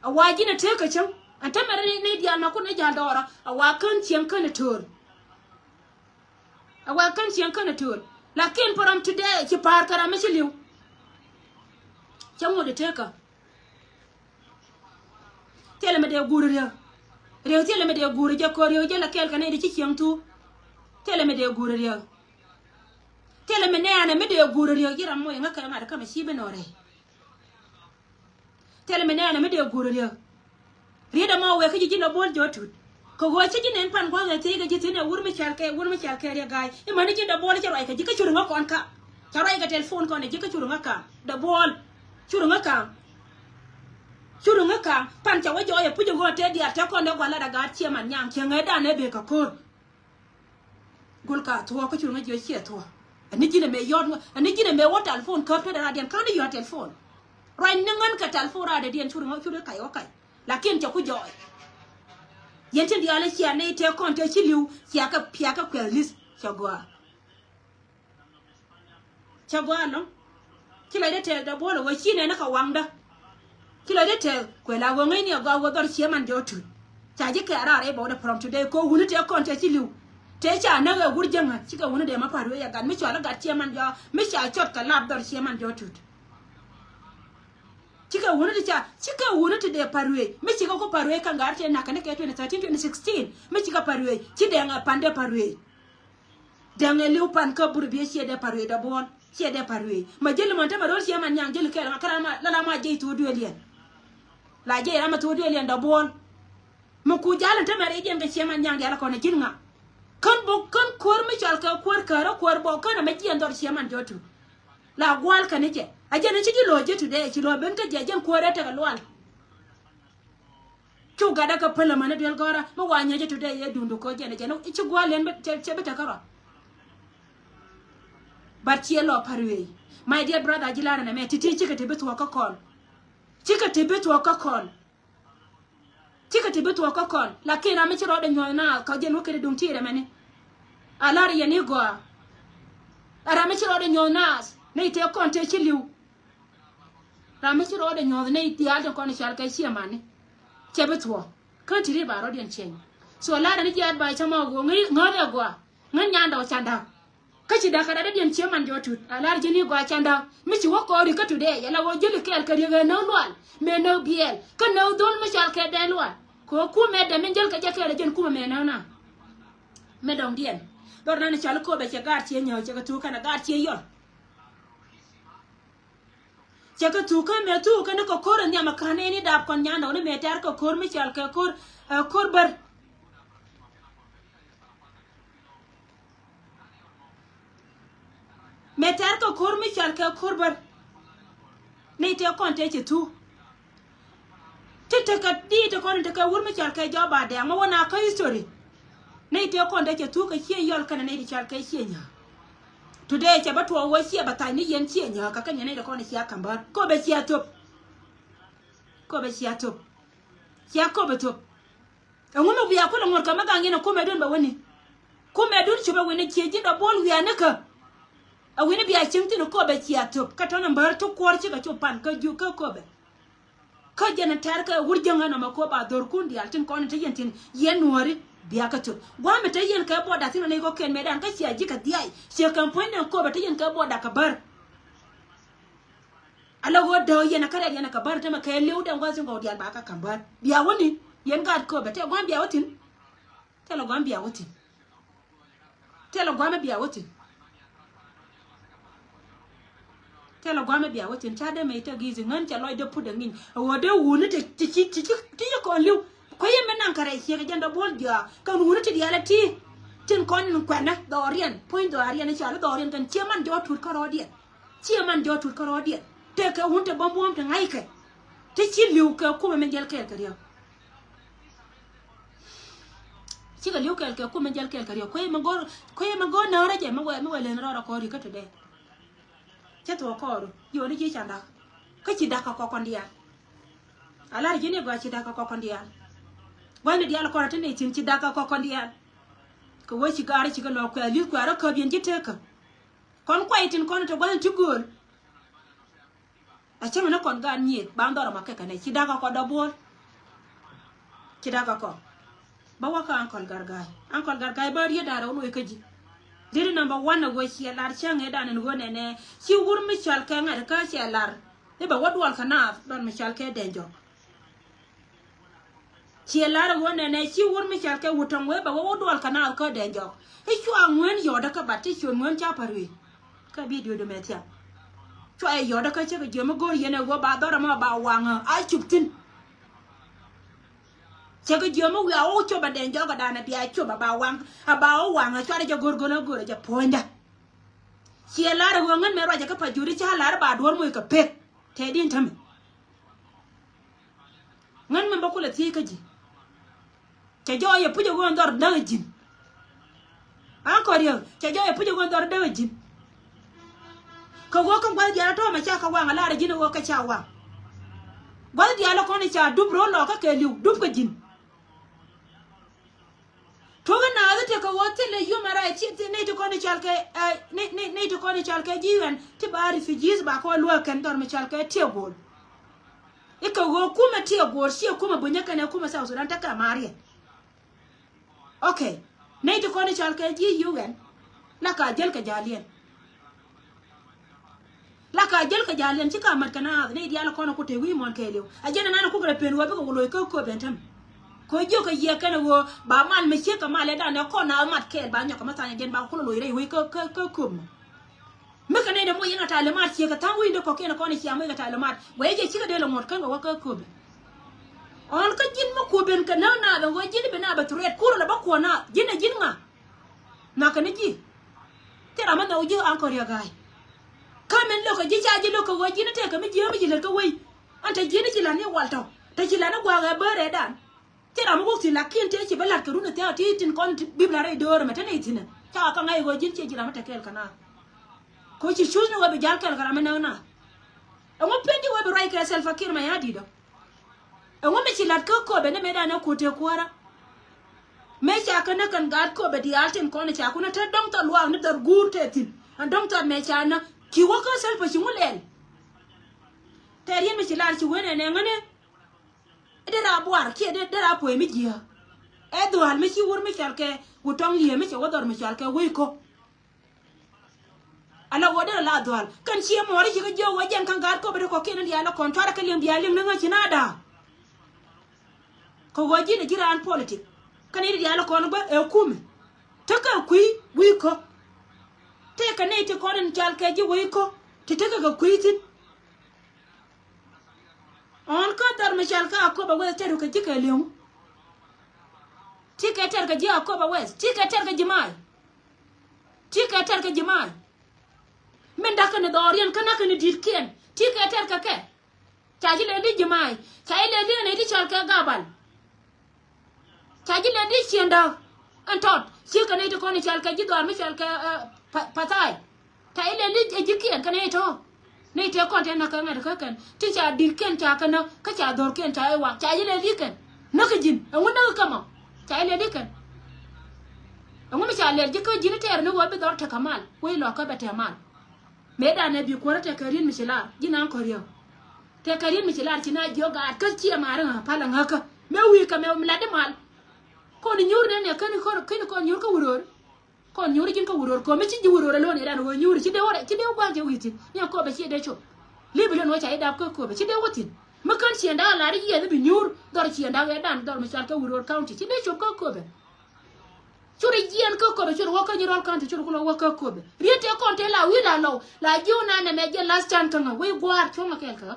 A wa ji̱n a tekä cäŋ. An tämɛ ni dial ma kun ni jal dhɔra a wa kän cieŋ kän a tööl. A wa kän cieŋ kän a tööl. Lakin from today ci pa̱a̱r kɛ ram mi ci li̱w. Cä ŋut a tekä. Thilɛ mi dee guur riek. Riek thilɛ mi dee guur jɛ kɔ riek jɛ la kɛɛl kɛ nɛy di ci cieŋ thuk. Thilɛ mi dee guur riek. Thilɛ mi nɛɛnɛ mi dee guur riek ji̱ ram mɔ iŋä kɛ ŋa̱t kä mi ci bi nɔ rɛy. Thilɛ mi nɛɛnɛ mi dee guur riek. Riet ɛmɔ wek kä ji̱ ji̱n ɔ buɔl jɔ̱ɔ̱t tut. Kɛ ɣöö cä ji̱ nɛn pan gua̱th ɛ thiec kɛ ji̱ thi̱n ɛ wur mi cal kɛ wur mi cal kɛ riek ga̱a̱c. I̱ mäni ji̱ dee buɔl cä ruac kɛ ji̱ kä cur ŋä kɔn ka. Cä ruac kɛ telephone kɔn ɛ ji̱ kä cur ŋä ka̱a̱ŋ. Dee buɔl. Cur ŋä ka̱a̱ŋ. Cur ŋä ka̱a̱ŋ. Pan cɛ wä jɔɔc ɛ puc ɛ ɣöö tëë diaal tëë kɔn dee gua̱l lat ɛ gaat ciɛ man nyaŋ ciɛ ŋäcdan ɛ bëë kɛ ko̱r. Gol ka thuɔɔk kä cur ŋä jiɔ ciɛ thuɔɔk. Ani ji̱n ɛmɛ yɔt ŋä ani ji̱n ɛmɛ wä telephone käp te dee radiɛn ka̱n i̱ yɔt telephone. Ruac ni ŋän kɛ telephone radiɛn cur ŋä cur ŋä kac wä kac. Lakin cɛ ku jɔɔc. Yɛn tin diaal i̱ cia nɛy tëë kɔn tëë ci li̱w cia kɛ pia kɛ kuɛth li̱th cɛ gɔaa. Cɛ gɔaa ɛlɔ̱ŋ. Ci lɔcdä tɛth dee buɔl ɛ ɣöö ci nɛn ni kɛ waŋdä. Ci lɔcdä tɛth kuɛ la ɣöö ŋäcni ɛ gɔaa ɣöö dhɔr ciɛ man jɔɔk tut. Ca ji̱ kɛ raar ɛ bɛ wä dee from today kɛ ɣöö wuni tëë kɔn tëë ci li̱w. Tëë ca näk ɛ wur jäŋä cikɛ wuni dee ma pa̱t wee yɛ gat mi cɔal ɛ gat ciɛ man jɔɔk mi ca cɔt kɛ lap dhɔr ciɛ man jɔɔk tut. Cikɛ wuni ti ca cikɛ wuni ti dee pa̱t wee mi cikɛ ku pa̱t wee kä gat tëë nakä ni kɛ twenty thirteen, twenty sixteen mi cikɛ pa̱t wee ci dee ŋɛ pan dee pa̱t wee. Dɛŋ ɛ li̱w pan kä bur biɛ ciɛ dee pa̱t ruëëc dɔ̱buɔ̱l ciɛ dee pa̱t ruëëc. Ma jäli mɔn te ma ro̱l ciɛ man nyaŋ jäli kɛɛl ŋa kä la ma la la ma jiɛc thuɔ̱ɔ̱ duëël yɛn. La jiɛc ram ma thuɔ̱ɔ̱ duëël yɛn dɔ̱buɔ̱l. Mi ku jal in te ma riɛc yɛn kɛ ciɛ man nyaŋ diaal kɔn ɛ ji̱n ŋa. Kän bok kän kuäär mi cɔal kɛ kuäär käärä kuäär bok kän ɛmɛ jiɛn dhɔr ciɛ man jɔ̱ɔ̱t tu. La gua̱a̱l kɛn i̱ jɛ a jɛn in ci ji̱ lo̱c jɛ tu dee ci lo̱c ben kä jɛ jɛn kuäär ɛ tekɛ lual. Cu gatdä kä päl amäni duel gɔ̱rä mi wa nyɛcä today yɛ duundu ko̱ jɛn jɛn ci gua̱a̱l in cɛ bi tekɛ rɔ. But ciɛ lɔ pa̱r wee. My dear brother ji̱ la̱rä nɛ mɛ ti̱ti̱ cikɛ ti bi thuɔ̱k kä kɔn. Cikɛ ti bi thuɔ̱k kä kɔn. Cikɛ ti bi thuɔ̱k kä kɔn lakin ram mi ci rɔɔdɛ nyuɔ̱th naath kɔ jɛn wä kɛn duŋ ti̱i̱t ɛmɛni. A la̱r yɛn i̱ gɔaa. A ram mi ci rɔɔdɛ nyuɔ̱th naath ni tëë kɔn tëë ci li̱w. Ram mi ci rɔɔdɛ nyuɔ̱th ni diaal tin kɔn i̱ cal kɛ ciɛ mani. Cɛ bi thuɔ̱k kä ti ri ba rɔɔdiɛn ciɛny. So lar ni jiaat ba cä ma ɣöö ŋäth ɛ gɔaa ŋäth nyandɛ ɔ candä. Kä ci da̱k kɛ rat dädiɛn ciɛ man jɔɔk tut a lar ji̱n i̱ gɔaa candä mi ci wä kɔɔri kä today ala ɣöö jäli kɛɛl kɛ riek ɛ näk lual mëë näk biɛɛl kä näk dhol mi cal kɛ dɛn lual. Kɛ ɣöö kumɛ dɛm in jäl kɛ jɛ kɛɛl ɛ jɛn kumɛ mëë näk na. Mëë dɔ̱ŋdiɛn dhɔr nan i̱ cal i̱ köpɛ cɛ gaat ciɛ nyääk cɛ kɛ thuk kɛn ɛ gaat ciɛ yɔl. Cɛ kɛ thuk kä mëë thuk kä ni kɛ ko̱r in nhiam ɛ ka̱n in i̱ dap kɔn nyan dɔ̱ŋ ni mëë tɛ̈r kɛ ko̱r mi cɔal kɛ ko̱r, ɛ, ko̱r bär. Mëë tɛ̈r kɛ ko̱r mi cɔal kɛ ko̱r bär. Ni tëë kɔn tëë cɛ thuk. Ti tekɛ di ti kɔn tekɛ wur mi cɔal kɛ jɔɔk ba dɛŋ ma wä na kä history. Nɛy tëë kɔn tëë cɛ thuk kɛ ciɛ yɔl kɛnɛ nɛy ti cɔal kɛ ciɛ nyääk. Today cɛ bä tuɔɔk wä ciɛ bä thac ni yɛn ciɛ nyääk kɛ kɛ nyɛ nɛy ti kɔn cia ka̱m bär köpɛ cia thop. Köpɛ cia thop. Cia köpɛ thop. Ɛŋu mi wiaa kulɛ ŋuɔ̱t kɛ mi gaŋ yɛn ɛ kumɛ dun bɛ wä ni. Kumɛ dun cupɛ wi̱ni ciɛ ji̱n dɔ buɔl wiaa ni kä. Ɛ wi̱ni bia cieŋ thi̱n köpɛ cia thop kä tɔ̱nɛ bär ti kuɔr cikɛ cop pan kä juk kä köpɛ. Kä jɛn tɛ̈r kɛ wur jäŋä nɔmɔ kop a dhorkun diaal tin kɔn te yɛn tin yɛn nuɔ̱ɔ̱ri. Bia kä thop gua̱a̱mɛ te yɛn kɛ buɔda thi̱n ɔ nɛy kɔ̱kiɛn mëëdan kä cia ji̱ kɛ dhiac ciɛ kɛn puɔ̱ny nɛn köpɛ te yɛn kɛ buɔda kɛ bär. Ala ɣöö dääk yɛn ɛ kä rɛl yɛn ɛ kɛ bär tämɛ kɛ li̱w den gua̱a̱th tin kɔ̱k diaal ba kä ka̱m bär bia wäni. Yɛn gaat köpɛ tɛ gua̱a̱m bia wä thi̱n. Tɛlɛ gua̱a̱m bia wä thi̱n. Tɛlɛ gua̱a̱mɛ bia wä thi̱n. Tɛlɛ gua̱a̱mɛ bia wä thi̱n ca dee mɛ i̱ tek i̱thi ŋän cɛ lɔcdɛ put dee ŋi̱ny. Ɛ ɣöö dee wuni ti ti ci ti ci ti ci kɔn li̱w. Kuecä mi naŋ kɛ rɛy ciek jɛn dee buɔ̱l jɔaa kɛn wuni ti diaal ɛ ti. Tin kɔn in kuɛnɛ dhɔriɛn puɔ̱ny dhɔriɛn i̱ cɔal i̱ dhɔriɛn kɛn ciɛ man jɔɔk tut kärɔɔdiɛn. Ciɛ man jɔɔk tut kärɔɔdiɛn. Tëëkɛ wun te bäm buɔ̱m te ŋa̱ckɛ. Te ci li̱w kɛ kumɛ mi jɛl kɛɛl kɛ riäk. Cikɛ li̱w kɛɛl kɛ kumɛ jɛl kɛɛl kɛ riäk kuecä mi go̱r kuecä mi go̱r näärä jɛ mi wɛ mi wɛ len rɔɔdɛ kɔɔri kä today. Cä thuɔɔk kɔɔru yio̱o̱ni ji̱ candak. Kä ci da̱k kɛ kɔkɔn diaal. A lar ji̱n i̱ gɔaa ci da̱k kɛ kɔkɔn diaal. Gua̱thni diaal kɔn a te nɛy thi̱n ci da̱k kɛ kɔkɔn diaal. Kɛ wee ci gaari ci kɛ lɔ kuɛ li̱th kuɛ rɔ käp yɛn ji̱ tekä. Kɔn kuay tin kɔn te gua̱thni ti gööl. A cäŋ ni kɔn gaat nyieth ba dhɔr ɛmɔ kɛ kɛnɛ ci da̱k kɛ kɔn dɔ̱buɔl. Ci da̱k kɛ kɔn. Bä wä kä Uncle Garga̱a̱y. Uncle Garga̱a̱y bä riet da̱rɛ wä loc kä ji̱. Riet number one a ɣöö ciɛ lar cäŋ ëë dan ɛn ɣöö nɛnɛ ci wur mi cɔal kɛ ŋa̱t kä ciɛ lar. I̱ bɛ wä duɔl kɛ naath dɔn mi cɔal kɛ Dɛŋ Jɔk. Ciɛ lar ɛ ɣöö nɛnɛ ci wur mi cɔal kɛ Wutɔŋ wee bɛ wä wä duɔl kɛ naath kä Dɛŋ Jɔk. I̱ cua ŋueen yɔɔdä kä bat ti ciöt ŋueen ca pa̱r wee. Kä bidio di mɛ thiaŋ. Cua yɛ yɔɔdä kä cä kɛ jiöm mi go̱o̱r yɛn ɛ ɣöö ba dhɔr ɛmɔ ba waŋ ɛ a cup thi̱n. Cɛ kɛ jiöm mi wiaa wä cop a Dɛŋ Jɔk a danɛ bia cop a ba waŋ a ba wä waŋ a cuarɛ jɛ go̱r go̱r a go̱r a jɛ puɔ̱nydä. Ciɛ lar ɛ ɣöö ŋän mɛ ruacɛ kä pa juri ca lar ba duɔ̱r moc kɛ pek. Tɛ din tämɛ. Ŋän mɛ bä kulɛ thiec kä ji̱. Cɛ jɔɔc yɛ puc ɛ ɣöö dhɔr däk ɛ ji̱n. An kɔriɛ cɛ jɔɔc yɛ puc ɛ ɣöö dhɔr däk ɛ ji̱n. Kɛ ɣöö kä gua̱th diaal tɔ̱ɔ̱mɛ ca kɛ waŋ a lar ɛ ji̱n ɛ ɣöö kä ca waŋ. Gua̱th diaal ɛ kɔn i̱ ca dup ro̱o̱ lɔɔkä kɛ li̱w dup kɛ ji̱n. Tuɔ̱kä naath i̱ tekɛ ɣöö thilɛ human right ci, ci, nɛy ti kɔn i̱ cɔal kɛ, eh, nɛy, nɛy, nɛy ti kɔn i̱ cɔal kɛ ji̱ U N ti ba refugees ba kɛ wä luäk kɛn dhɔr mi cɔal kɛ tiɛ go̱o̱l. I̱ kɛ ɣöö kumɛ tiɛ go̱o̱l ciɛ kumɛ bunyä kɛnɛ kumɛ South Sudan tekɛ ma̱a̱riɛn. Okay. Nɛy ti kɔn i̱ cɔal kɛ ji̱ U N la ka jäl kɛ ja̱a̱liɛn. La ka jäl kɛ ja̱a̱liɛn ci ka mat kɛ naath nɛy diaal kɔn ku te wi̱i̱ muɔ̱ɔ̱n kɛɛliw. A jɛn ɛnan kukɛ rɛ pen wä bikɛ wä loc kä kööp ɛn täm. Kɛ jiök kɛ yiɛk kɛn ɛ ɣöö ba mal mi ciek kɛ mal ɛ dan ɛ kɔn naath mat kɛɛl ba nyɔk kɛ ma tha̱a̱ny a jɛn ba kulɛ loc rɛy wec kä, kä, kä kööp mɔ. Mi kɛ nɛy dɛ moc yɛn a talimat ciek kɛ tha̱a̱ŋ wi̱i̱n dee kɔkiɛn kɔn i̱ cia moc kɛ talimat. Guɛy jɛ cikɛ dee lɛ ŋuɔ̱t kän kɛ wä kä kööp ɛ. Ɣɔn kä ji̱n mi kuɔ̱p ben kɛ näk naath ɛ ɣöö ji̱n i̱ bi naath bɛ threat kurɛ lɛ bä kuɔ̱n naath ji̱n ɛ ji̱n ŋa. Nhɔakɛ ni ji̱. Thil ram mi nhɔk ji̱ Aŋkɔr Riɛk Ga̱a̱y. Kä min lo̱kɛ ji̱ ca ji̱ lo̱kɛ ɣöö ji̱n tëëkɛ mi jiääk mi ci lät kä wei. Ɛn te ji̱n ci la̱t ni wal tɔ̱ te ci la̱t ni gua̱a̱k ɛ bäär ɛ dan. Thil ram mi wok thi̱n lakin tëë ci bä la̱t kɛ run ɛ thia̱a̱k ti tin kɔn ti bip la̱t rɛy döör ɛmɛ te nɛy thi̱n ɛ ca kɛ ŋa̱c ɣöö ji̱n ciɛ ji̱ ram mi te kɛɛl kɛ naath. Kɛ ɣöö ci cuuc ni ɣöö bi ja̱l kɛɛl kɛ ram mi näk naath. Ɛŋu pi̱n ji̱ ɣöö bi ruac kɛ Salva Kiir Mayardit ɔ? Ɛŋu mi ci la̱t kä kööbɛ ni mëëdan ɛ kuut tëë kuäärä? Mëë ca kä näk kɛn gaat kööbɛ diaal tin kɔn ca kun ɛ te dɔ̱ŋ thɔl luaak ni dhɔr guur tëë thi̱n. Ɛn dɔ̱ŋ thɔl mëë ca näk ci wä kä Salva ci ŋu lɛl. Tɛɛr yɛn mi ci lar ci wen ɛn ɛŋäni. I̱ dee raa buar kiɛ dee, dee raa puɔ̱i mi jiääk. Ɛ dhua̱a̱l mi ci wur mi cɔal kɛ Wutɔŋ Liee mi cɛ wä dhɔr mi cɔal kɛ wec ko̱. Ala ɣöö derɛ la dhua̱a̱l kɛn ciɛ muɔɔri ci kä jiök ɣöö jɛn ka̱n gaat köpɛ ti kɔ̱kiɛn in diaal ɛ kɔn cuarɛ kɛ liɛŋ diaal liɛŋ ni ŋäc ci na da̱a̱. Kɛ ɣöö ji̱n ɛ ji̱ raan politik kɛn in diaal ɛ kɔn bä ɛ kumɛ. Tekɛ kui̱ wi̱i̱ kä tëëkɛ nɛy ti kɔn in cal kɛ ji̱ wi̱i̱ kä ti tekɛ kɛ kui̱ thi̱n. Ɣɔn kä dhɔr mi cal kä Akobo West tɛ̈t kɛ ji̱ kɛ liɛŋu. Ti kɛ tɛ̈t kɛ ji̱ Akobo West ti kɛ tɛ̈t kɛ ji̱ ma̱a̱y. Ti kɛ tɛ̈r kɛ ji̱ ma̱a̱y. Min da̱k kɛn dhɔriɛn kä na̱k kɛn di̱tkiɛn ti kɛ tɛ̈r kɛ kɛ. Ca ji̱ lɛn di ji̱ ma̱a̱y ca ji̱ lɛn di kɛn ti cɔal kɛ Gabal. Ca ji̱ lɛn di ciɛn da̱k. Ɛn tɔt ci kɛn ti kɔn i̱ cɔal kɛ ji̱ dhɔr mi cɔal kɛ, eh, Pa-, Pathai. Ca ji̱ lɛn di ɛ ji̱kiɛn kɛn i̱ tɔ̱. Ni tëë kɔn tëë näk kɛ ŋa̱t kä kɛn ti ca di̱t kɛn ca kɛ näk kä ca dhɔr kɛn ca i̱ wa ca ji̱ lɛ li̱k kɛn. Näk kɛ ji̱n ɛŋu näk kɛ mɔ ca ji̱ lɛ li̱k kɛn. Ɛŋu mi ca lɛl ji̱ kä ji̱n tɛɛr ni wä bi dhɔr tekɛ mal wec lɔkä bɛ tɛɛ mal. Mëë danɛ bi kuäärä tɛkɛ ri̱n mi ci lar ji̱n aŋ kɔ̱riɛw. Tɛkɛ ri̱n mi ci lar ci na jiök gaat kä ciɛ ma̱a̱r ŋa̱ pal ŋäkä mëë wi̱i̱ kɛ mɛ mi lat di mal. Kɔn nyuur nɛn ɛ kän kɔn nyuur kä wuröör. Kɔn nyuuri ji̱n kä wuror ko̱mi ci ji̱ wuror ɛ lo̱n ɛ dan ɣöö nyuuri ci dee wä rɛ ci dee wä gua̱a̱k jɛ wi̱i̱ thi̱n. Ni a köpɛ ciɛ dee cop. Li̱pi lön wä ca i̱ dap kä köpɛ ci dee wä thi̱n. Mi kän ciɛn da̱a̱ lar i̱ yiɛth i̱ bi nyuur dhɔr ciɛn da̱a̱ ɛ dan dhɔr mi cɔal kɛ wuror county ci dee cop kä köpɛ. Cur i̱ jiɛn kä köpɛ cur wä kä Nyirol county cur kulɔ wä kä köpɛ. Riet tëë kɔn tëë la wi̱i̱ la lɔw la ji̱ wä nanɛ mɛ jɛ last chance kä ŋä wec gua̱a̱r cuɔ̱ŋ ɛ kɛɛl kä ɣä.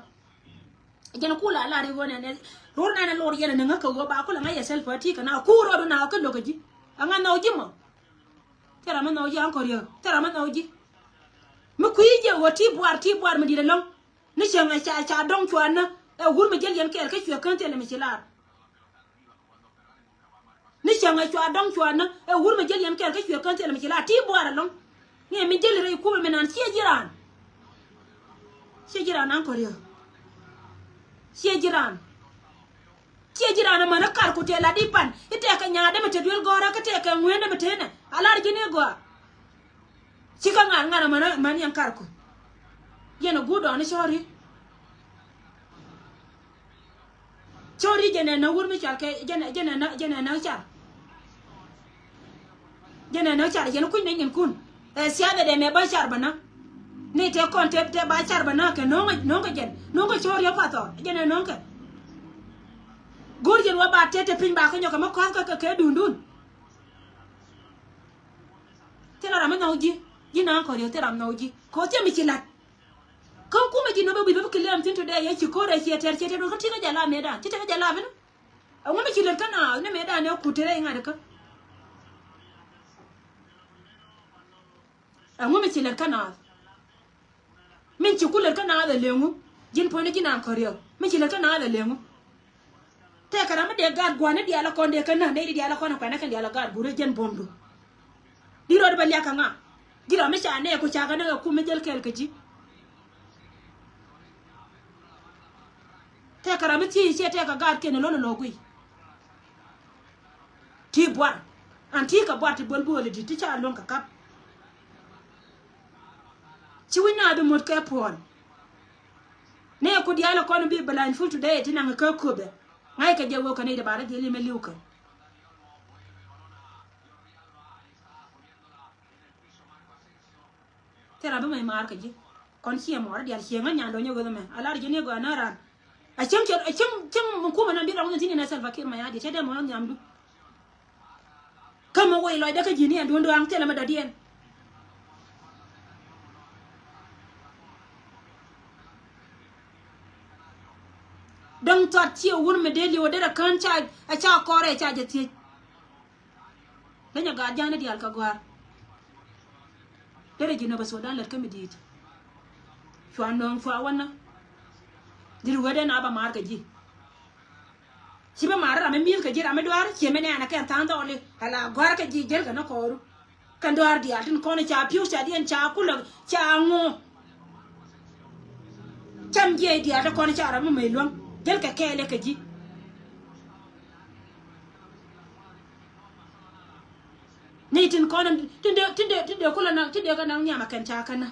Jɛn kula lar i̱ ɣöö nɛnɛ ror nanɛ lor yɛn ɛ ni ŋä kä ɣöö ba kulɛ ŋa̱c yɛ self ɛ ti kɛ na kuur rɔɔdu na ɣä kä lo̱k ɛ ji̱. Ɛ ŋa̱ nhɔw ji̱ mɔ. Thil ram mi nhɔk ji̱ aŋ kɔriäk thil ram mi nhɔk ji̱. Mi kui̱ jɛ ɣöö ti buar ti buar mi di̱t ɛlɔ̱ŋ. Ni cäŋ ɛ ca ca dɔ̱ŋ cuanä ɛ wur mi jäl yɛn kɛɛl kä cuɛ kään thilɛ mi ci lar. Ni cäŋ ɛ cua dɔ̱ŋ cuanä ɛ wur mi jäl yɛn kɛɛl kä cuɛ kään thilɛ mi ci lar ti buar ɛlɔ̱ŋ. Ŋiɛ mi jäl rɛy kumɛ mi naan ciɛ ji̱ raan. Ciɛ ji̱ raan aŋ kɔriäk. Ciɛ ji̱ raan. Ciɛ ji̱ raan amäni karku tëë lat i̱ pan i̱ tëëkɛ nyaatdä mi te duel gɔ̱rä kä tëëkɛ ŋueendä mi te nɛ. A lar ji̱n i̱ gɔaa. Cikɛ ŋa̱r ŋa̱r amäni amäni ɛn karku. Yɛn a guut dɔɔni cɔɔri. Cɔɔri jɛn ɛ näk wur mi cɔal kɛ jɛn ɛ jɛn ɛ näk jɛn ɛ näk car. Jɛn ɛ nä car yɛn kuc ni nyin kun. Ɛ siathɛ dɛ mɛ ba car bä nä. Ni tɛ kɔn tɛ tɛ ba car bä nä kɛ no̱ŋ no̱ŋ kɛ jɛn no̱ŋ kɛ cor yɛ pathɔ jɛn ɛ no̱ŋ kɛ. Go̱r jɛn wa ba tɛ tɛ piny ba kɛ nyɔk kɛ mɛ kɔth kɛ kɛ dundun. Thil ram mi nhɔk ji̱ ji̱ naŋ kɔr yɛ thil ram nhɔk ji̱ kɔ thil mi ci lat. Kä kumɛ ji̱ nɔ bä wi̱i̱ bä bi kɛ lɛm thin to dɛ yɛ ci ko̱r ɛ ciɛ tɛr ciɛ tɛr kä ti kä jɛ la mɛ dan ci tɛ kä jɛ la bä nä. Ɛŋu mi ci lät kä naath ni mëëdan ɛ kut te rɛy ŋa̱t kä? Ɛŋu mi ci lät kä naath? Min ci ku lät kä naath ɛ leŋu? Ji̱n puɔ̱nyni ji̱n an kɔ̱riɛk mi ci lät kä naath ɛ leŋu? Tɛkɛ ram mi dee gaat gua̱n ni diaal ɛ kɔn dee kä näk nɛy di diaal ɛ kɔn ɛ kuɛnɛ kɛn diaal ɛ gaat guur ɛ jɛn buɔ̱mdu. Di rɔɔd bɛ liak kɛ ŋa? Ji̱ ram mi ca nɛɛku ca kɛ näk ɛ kum mi jäl kɛɛl kɛ ji̱. Tɛkɛ ram mi thiec ciɛ tɛkɛ gaatkiɛn ɛ lo̱n ɛ lo̱o̱k guiy. Ti buar an ti kɛ buar ti buɔl buɔl i̱ di̱t ti ca luäŋ kɛ kap. Ci wi̱c na bi muɔ̱t kɛ puɔ̱ɔ̱l. Nɛɛku diaal ɛ kɔn bi blindfold today ti naŋ kä köpɛ. Ŋa̱ckɛ jɛ wee kɛ nɛy ti ba rɔ dhil imɛ li̱w kɛ. Thil a bi mɛy maar kɛ ji̱ kɔn ciɛ mɔɔr diaal ciɛ ŋäc nyan do̱nyɛ weth mɛ a lar ji̱ ni gɔaa nä raan. A cieŋ cɛ a cieŋ cieŋ mi kumɛ na bi rɔŋ ni thi̱n ni nɛ Salva Kiir Mayardit cɛ dee mɔɔr nhiamdu. Kä mi wec lɔcdä kä ji̱ ni ɛn duɔ̱n duaŋ thilɛ mi dɔ̱diɛn. Däŋ thuat ciɛ wur mi dee li̱w a derɛ kään ca a ca kɔrɛ ca jɛ thiec. Leny a gaat ja̱a̱n ni diaal kɛ gɔ̱a̱r. Derɛ ji̱ nöbä Sudan lät kä mi di̱i̱t. Cua nööŋ cua wänä. Diri wee dee na ba maar kɛ ji̱. Ci bi maar ram mi mi̱i̱th kɛ ji̱ ram mi duaar ciɛ mi nɛɛnɛ kɛn tha̱a̱ŋ dhɔɔli. Ala gɔ̱a̱r kɛ ji̱ jäl kɛ ni kɔɔru. Kɛn duaar diaal tin kɔn ca pi̱w ca diɛn ca kulä ca ŋu. Cam jiɛc diaal ti kɔn ca ram mi mëë luäŋ jäl kɛ kɛɛlɛ kɛ ji̱. Ni tin kɔn tin dee tin dee tin dee kulɛ naŋ tin dee kɛ naŋ nhiam a kɛn ca kɛn na.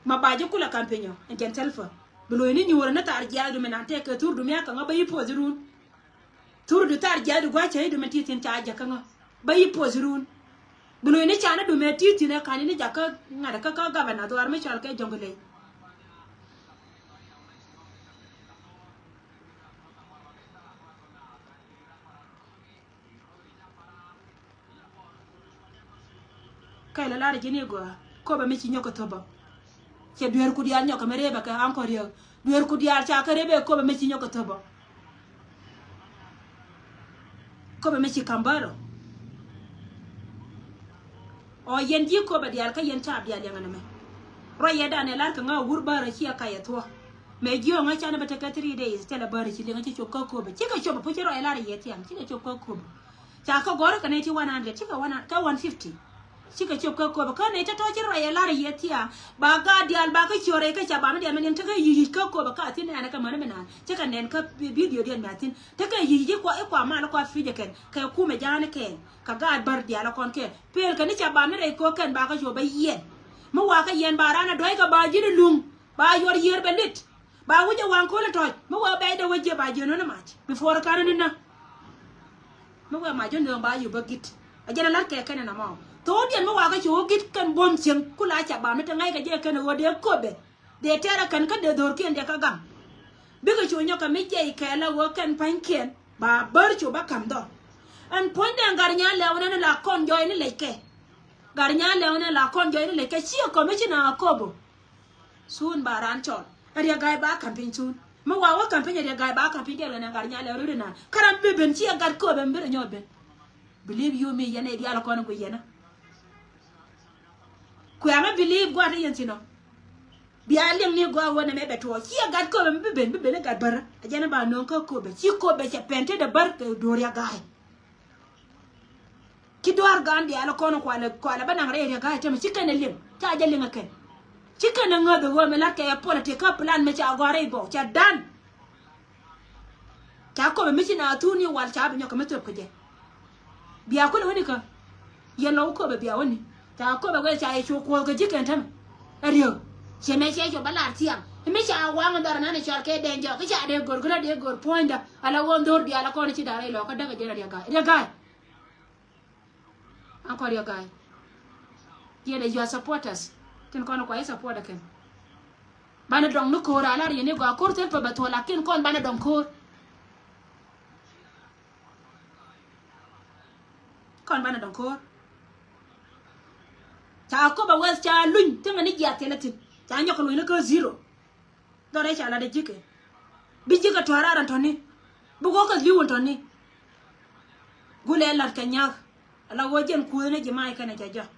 Ma ba ji̱ kulɛ kampeny ɔ ɛn jɛn thɛlpä bi lo̱c ni nyuurä ni thar jiaath dumi nan tɛk kɛ thur dumi a kɛ ŋä bä yi puɔth irun. Thur du thar jiaath du gua̱c cɛ yi dumi ti thin ca jɛ kɛ ŋä bä yi puɔth irun. Bi lo̱c ni ca ni dumi ti thin ɛ ka̱n ni jakä ŋa̱t kä kä gavana dhuaar mi cɔal kɛ jɔ̱ŋ ley. Kɛl lar ji̱n i̱ gɔaa köpɛ mi ci nyɔk kɛ thöpä. Cɛ dueerku diaal nyɔk kɛ mi rëpɛ kɛ aŋkɔ riek dueerku diaal ca kɛ rëpɛ köpɛ mi ci nyɔk kɛ thöpä. Köpɛ mi ci ka̱m bärä. Ɔ yɛn ji̱ köpɛ diaal kä yɛn caap diaal yɛn ɛn ɛmɛ. Ruac yɛ danɛ lar kɛ ŋa wur bärä ciɛ kayɛ thuɔ̱k. Mɛ ji̱ ɔŋä canɛ bä tekɛ three days thilɛ bärä ci liŋä ci cop kä köpɛ cikɛ cop ɛ puc ci ruac lar yɛ thiaŋ cikɛ cop kä köpɛ. Ca kä gɔ̱rä kɛ nɛy ti one hundred cikɛ one kä one fifty. Cikɛ cop kä köpɛ kä nɛy tɔ̱tɔ̱ ci ruac ɛ lar yɛ thiaŋ. Ba gaat diaal ba kä ciöt rɛy kä ca ba mi diaal mi niɛn tekɛ yic yic kä köpɛ ka thi̱n ɛn kä mäni mi naan cikɛ nɛn kä video diɛn mi a thi̱n. Tekɛ yic yic i̱ kua i̱ kua mal kua fui̱cɛ kɛn kɛ kumɛ ja̱a̱ni kɛn kɛ gaat bär diaal ɛ kɔn kɛn. Pel kɛ ni ca ba mi rɛy köök kɛn ba kä cuɔ bä yiɛn. Mi wakä yɛn ba raan a dua̱ckɛ ba ji̱n luŋ ba yuɔr yiër bɛ lit. Ba wec ɛ waŋ köl ɛ tɔ̱c mi wee bɛcdɛ wec jiɛ ba jiɛ nöni mac before ka̱n ni nä. Mi wee mac jɔ̱n dööŋ ba yop bä git. A jɛn a la̱t kɛ kɛn ɛn amɔ tho̱o̱diɛn mi wakä cuɔ wä git kɛn buɔ̱m cieŋ kula ca ba mi te ŋa̱ckɛ jɛ kɛn ɛ ɣöö dee köpɛ. Dee tɛɛrɛ kɛn kä dee dho̱rkiɛn dee kä gam. Bikɛ cu nyɔk kɛ mi jiɛc kɛɛl a ɣöö kɛn pa̱nykiɛn ba bär cu bä ka̱m dhɔr. Ɛn puɔ̱nydɛ gat nyan lɛw nɛn la kɔn jɔɔy ni lɛckɛ. Gat nyan lɛw nɛn la kɔn jɔɔy ni lɛckɛ ciɛ kɔm i̱ ci na a köpä. Thuun ba raan cɔl ɛ riɛk ga̱a̱c ba ka̱m piny thuun. Mi wa wä ka̱m piny ɛ riɛk ga̱a̱c ba ka̱m piny kɛɛl kɛ nɛn gat nyan lɛw ri ri naan kä ram bi ben ciɛ gat köpä mi bi rɛ nyɔɔth ben. Believe you me yɛn ɛ diaal kɔn ɛ guic yɛn ɛ. Kuɛ amɛ believe gua̱a̱th yɛn thin ɔ. Bia liŋ ni gɔaa wä nɛmɛ bɛ tuɔɔk ciɛ gat köpɛ mi bi ben bi ben i̱ gat bärä. A jɛn i̱ ba nööŋ kä köpɛ ci köpɛ cɛ pɛn tetdɛ bär kɛ do̱r ya ga̱a̱c. Ci dua̱r gaan diaal kɔn kualɛ kualɛ bä naŋ rɛy riɛ ga̱a̱c tämɛ ci kɛn ɛ liŋ ca jɛ liŋ ɛ kɛn. Ci kɛn ɛ ŋäth ɛ ɣöö mi la̱t kɛ ɛ politik kä plan mi ca gɔ̱r rɛy bɔk ca dan. Ca Köpɛ mi ci na thun ni wal ca bi nyɔk kɛ mi thöp kɛ jɛ. Bia kulɛ wäni kä. Yɛn lɔ wä Köpɛ bia wäni. Ca Köpɛ wee ca yɛ cu kuɔth kɛ ji̱ kɛn tämɛ. Ɛ riek. Ciɛ mɛ ciɛ cu bä lar thiaŋ. Mi ca waŋ dhɔr nan ɛ cɔl kɛ dɛn jɔk ki ca dee gör ki la dee gör puɔ̱nydä. Ala wä dhor diaal a kɔn ci da̱r rɛy lɔ kä däk ɛ jɛ la riek ga̱a̱y. Riek ga̱a̱y. An kɔn riɛk ga̱a̱y. Yɛn ɛ your supporters. Tin kɔn kua i̱ support ɛ kɛn. Banɛ dɔŋ ni ko̱o̱r a lar yɛn i̱ gɔaa ko̱o̱r thil pɛ bɛ thuɔ̱l lakin kɔn banɛ dɔŋ ko̱o̱r. Kɔn banɛ dɔŋ ko̱o̱r. Ca Köpɛ weth ca luny thiŋɛ ni jiath thilɛ thi̱n. Ca nyɔk kɛ luny ni kä zero. Dhɔrɛ ca lat ɛ ji̱kɛ. Bi ji̱kɛ tua̱r raar ɛn tɔ̱ni. Bi wä kä li̱w ɛn tɔ̱ni. Gulɛ lat kɛ nyak. Ala wä jɛn kuäär ni ji̱ mac kɛnɛ jɛ jɔak.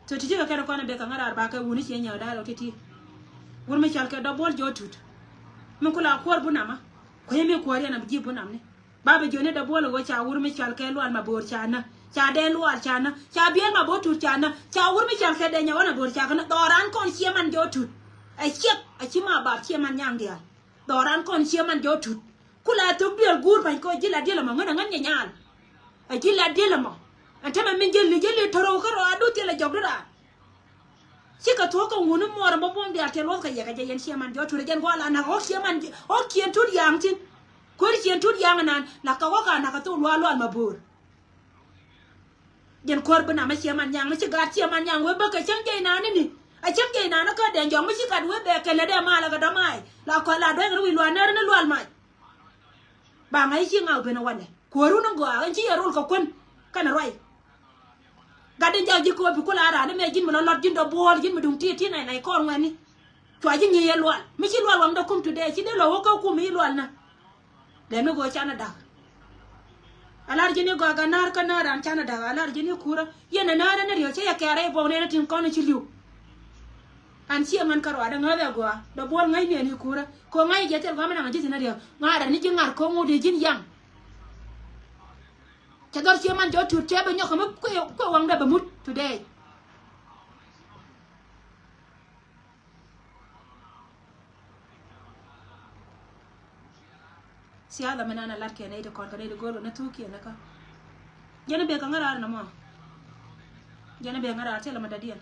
Tɔ ti ti kɛ kɛn kɔn bek kɛ ŋa̱r raar bakɛ wuni ciɛ nyɛw da̱a̱r ɔ ti ti. Wur mi cɔal kɛ dɔbuɔl jɔɔ tut. Mi kula kuɔr bunamä. Kuecä mi kuɔr yɛn a bi ji̱ bunam ni. Babɛ jiɔni dɔbuɔl ɣöö ca wur mi cɔal kɛ lual ma bo̱o̱r ca nä. Ca dee lual ca nä. Ca biɛl ma bo̱o̱r tut ca nä. Ca wur mi cɔal kɛ dee nyɛ wä na bo̱o̱r ca kɛ nä. Dhɔran kɔn ciɛ man jɔɔ tut. Ɛ ciɛk a ci ma bap ciɛ man nyaŋ diaal. Dhɔran kɔn ciɛ man jɔɔ tut. Kula thok diɛl guur pa̱ny kɔ ji̱ la diɛl ɛmɔ ŋän a ŋän nyɛ nyaal. A ji̱ la diɛl ɛmɔ. Ɛn tämɛ min jɛ li jɛ li tɔrɔw kä rɔ a du thilɛ jɔk di raar. Cikɛ thuɔ̱k kɛ ŋuni muɔɔr ɛmɔ buɔ̱m diaal tɛl wuɔth kɛ yɛ kɛ jɛ yɛn ciɛ man jɔɔ tut ɛ jɛn gua̱a̱ la nak ɣɔ̱k ciɛ man ɣɔ̱k ciɛn tut ya̱a̱ŋ thi̱n. Kuer ciɛn tut ya̱a̱ŋ ɛnan la kɛ ɣɔ̱k a nak kɛ thok luaal luaal ma bo̱o̱r. Jɛn kuäär bi nam ɛ ciɛ man nyaŋ mi ci gaat ciɛ man nyaŋ wee bäkɛ cäŋ jɛ inani ni. A cäŋ jɛ inani kä dɛn jɔŋ mi ci gat wee bɛ kɛlɛ dɛ malɛ kɛ dɔ̱ mac la kɔl la duɛŋ ri wi̱i̱ lual nɛr ni lual mac. Ba ŋa̱c ci ŋaw ben ɛ walɛ kuäärun ni gɔaa ɛn ci yɛ rol kɛ kuän kɛnɛ ruac. Gat in jak ji̱ kopi kula raan ni mɛ ji̱n mi lɔ lɔt ji̱n dɔ̱ buɔ̱ɔ̱l ji̱n mi duŋ ti ti nɛy nɛy kɔn ŋuɛni. Cua ji̱ ŋi̱i̱c yɛ lual mi ci lual waŋdä kum today ci dee lɔ wä kä kum i̱ lual nä. Dɛn mi go̱o̱r canɛ da̱k. A lar ji̱n i̱ gɔaa gat na̱a̱r kä na̱a̱r an canɛ da̱k a lar ji̱n i̱ kurä. Yɛn ɛ na̱a̱r ɛn i̱ riɔ̱c cä yɛ kɛɛr i̱ buɔk nɛn i̱ tin kɔn i̱ ci li̱w. An ciɛ ŋän kä ruaadä ŋäth ɛ gɔaa dɔ̱ buɔl ŋäc niɛn i̱ kurä. Ko̱ ŋa̱c i̱ jiɛ thil gɔaa mi naŋ ji̱ thi̱n i̱ riɔ̱k ŋa̱a̱r ɛn i̱ ji̱ ŋa̱r ko̱ ŋot i̱ ji̱n yaŋ. Cɛ dhɔr ciɛ man jɔɔ tut cɛ bi nyɔk kɛ mi kuɛ kuɛ waŋdä bɛ mut today. Siasa mi nan a lat kɛ nɛy ti kɔn kɛ nɛy ti go̱o̱r kɛ ni thuk kiɛn ni kä. Jɛn a bek kɛ ŋäraar nɔmɔ. Jɛn a bek ŋäraar thilɛ mi dadiɛn.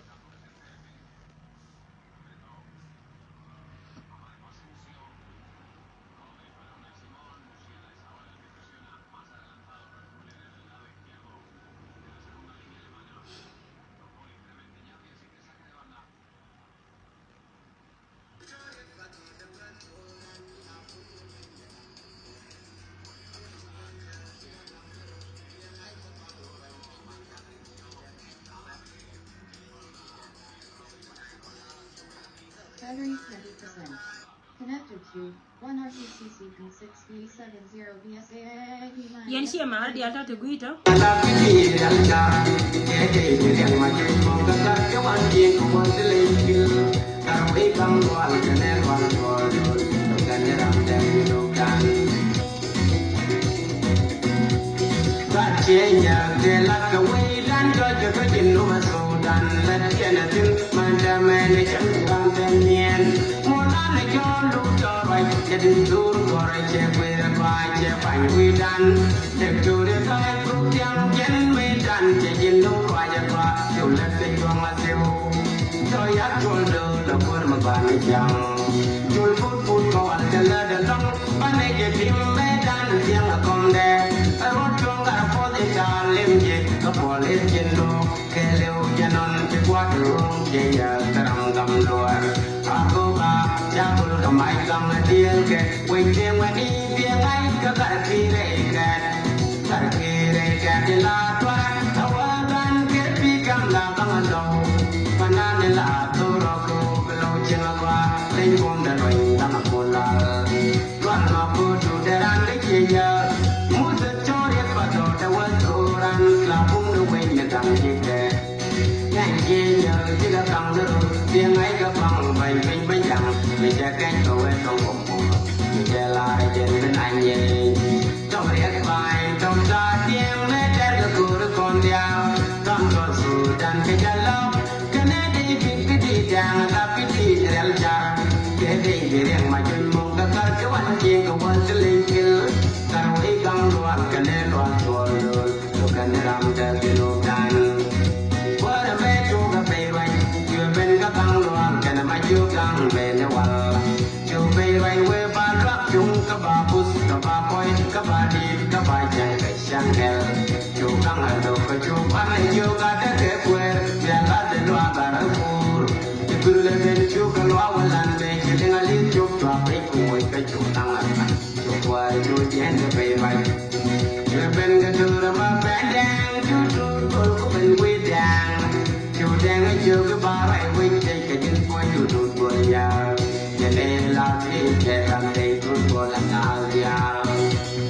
Battery twenty percent. Connected to one R C C C P six B seven zero B S A I I P nine. Yɛn ciɛ ma̱a̱r diaal tɔ̱ ti gui̱i̱c tɔ̱. Gat Kenya kɛ lat kɛ wecdan jɔc kɛ kä Jinub Sudan. Lat kɛn a thi̱n man tɛmɛ ni cäŋ ran tɛm niɛn. Muɔdan ni jɔl luk tɔɔr ruac kɛ di dhur gɔr cɛ guir gɔaa cɛ pany wi̱dan. Dek tori ka̱a̱c thuk thiaŋ jɛn mëëdan cɛ Jinub ruac ɛ gɔaa. Cu lät piny duɔ̱ŋ a thiw. Tɔ yak jol döör lɛ kuäär mi ban ni ja̱ŋ. Jol put put kɔɔl kɛ lät ɛlɔ̱ŋ. Banɛ jɛ tim mëëdan thiaŋ ɛ kɔmdɛ. Ɛ ruɔ̱t cuɔ̱ŋ gat ɛ puɔth i̱ ca lim jɛ kä puɔl i̱ cin lo̱o̱k. Kɛɛliw jɛ nɔn ti gua̱t ruɔ̱ŋ jɛ yɛ thɛrɛm gam luɔr. A go̱o̱k a ca gol kɛ mac gam ɛ diëël kɛ. Wec tëë ŋuɛ̈ni biɛ ŋa̱c kä gat ki̱i̱rɛ ikɛt. Gat ki̱i̱rɛ ikɛt ti la tua̱r. Ɛ wä gan kɛ pi̱i̱ gam la gaŋ ɛ lɔw. Panan ni la thor ɔ ko̱o̱k bi lɔw cieŋ ɛ gɔaa. Leny buɔ̱mdɛ luɔ̱ny da̱ŋ ɛ pol lal. Lual ma ko̱o̱du dee raan dee cie jääk. Muthɛ cɔɔr yɛt pa dɔɔdɛ wä tho̱o̱ran. La bum ni wec ni da̱ŋ ji̱ kɛ. Nya̱ny cie jääk ji̱ kɛ kaŋ ni rot. Dhiɛ ŋa̱c kɛ paŋ ba̱ny piny bä ja̱ŋ. Mi cɛ kɛc kɛ wee kɛ Sudan kɛ jɛ lɔ kɛnɛ di bit kɛ di dɛŋ la kɛ di rɛl jar kɛ di di riɛŋ ma juny mɔŋ kɛ kar kɛ wan jiŋ kɛ wal ti liŋ kil kar wei gaŋ lual kɛnɛ lual tuɔl dol. Lukɛn ram te Junub dan. Kuäärɛ mɛ cukɛ pɛy ruac. Cuɛ ben kä gaŋ luaŋ kɛnɛ ma cuk gaŋ ben ni wal. Cuk pɛy ruac wee ba luak cuŋ kä ba buth kä ba kɔc kä ba diit kä ba cɛŋ kɛ cɛŋ kɛl. Cuk gaŋ a lok kä cuk ban a cuk a däk kɛ kuɛɛr. Bia lat di luaak a rɛl kuur. Ci kur lɛ ben cuk kä luaak wä lan ben ci liŋ a li̱th cuk cuak pɛy kuoc kä cuk gaŋ a. Cu kuäär cu jiɛn kɛ pɛy ruac. Cu ben kɛ duur ma pɛn dɛŋ cu duur gol ku ben wi̱i̱ dɛŋ. Cu dɛŋ cu kɛ ba ruac wi̱c tec kɛ ji̱n puɔ̱ny cu duur gol ya̱a̱. Cɛ lɛ la ti cɛ ram tey duur gol a naath ya̱a̱.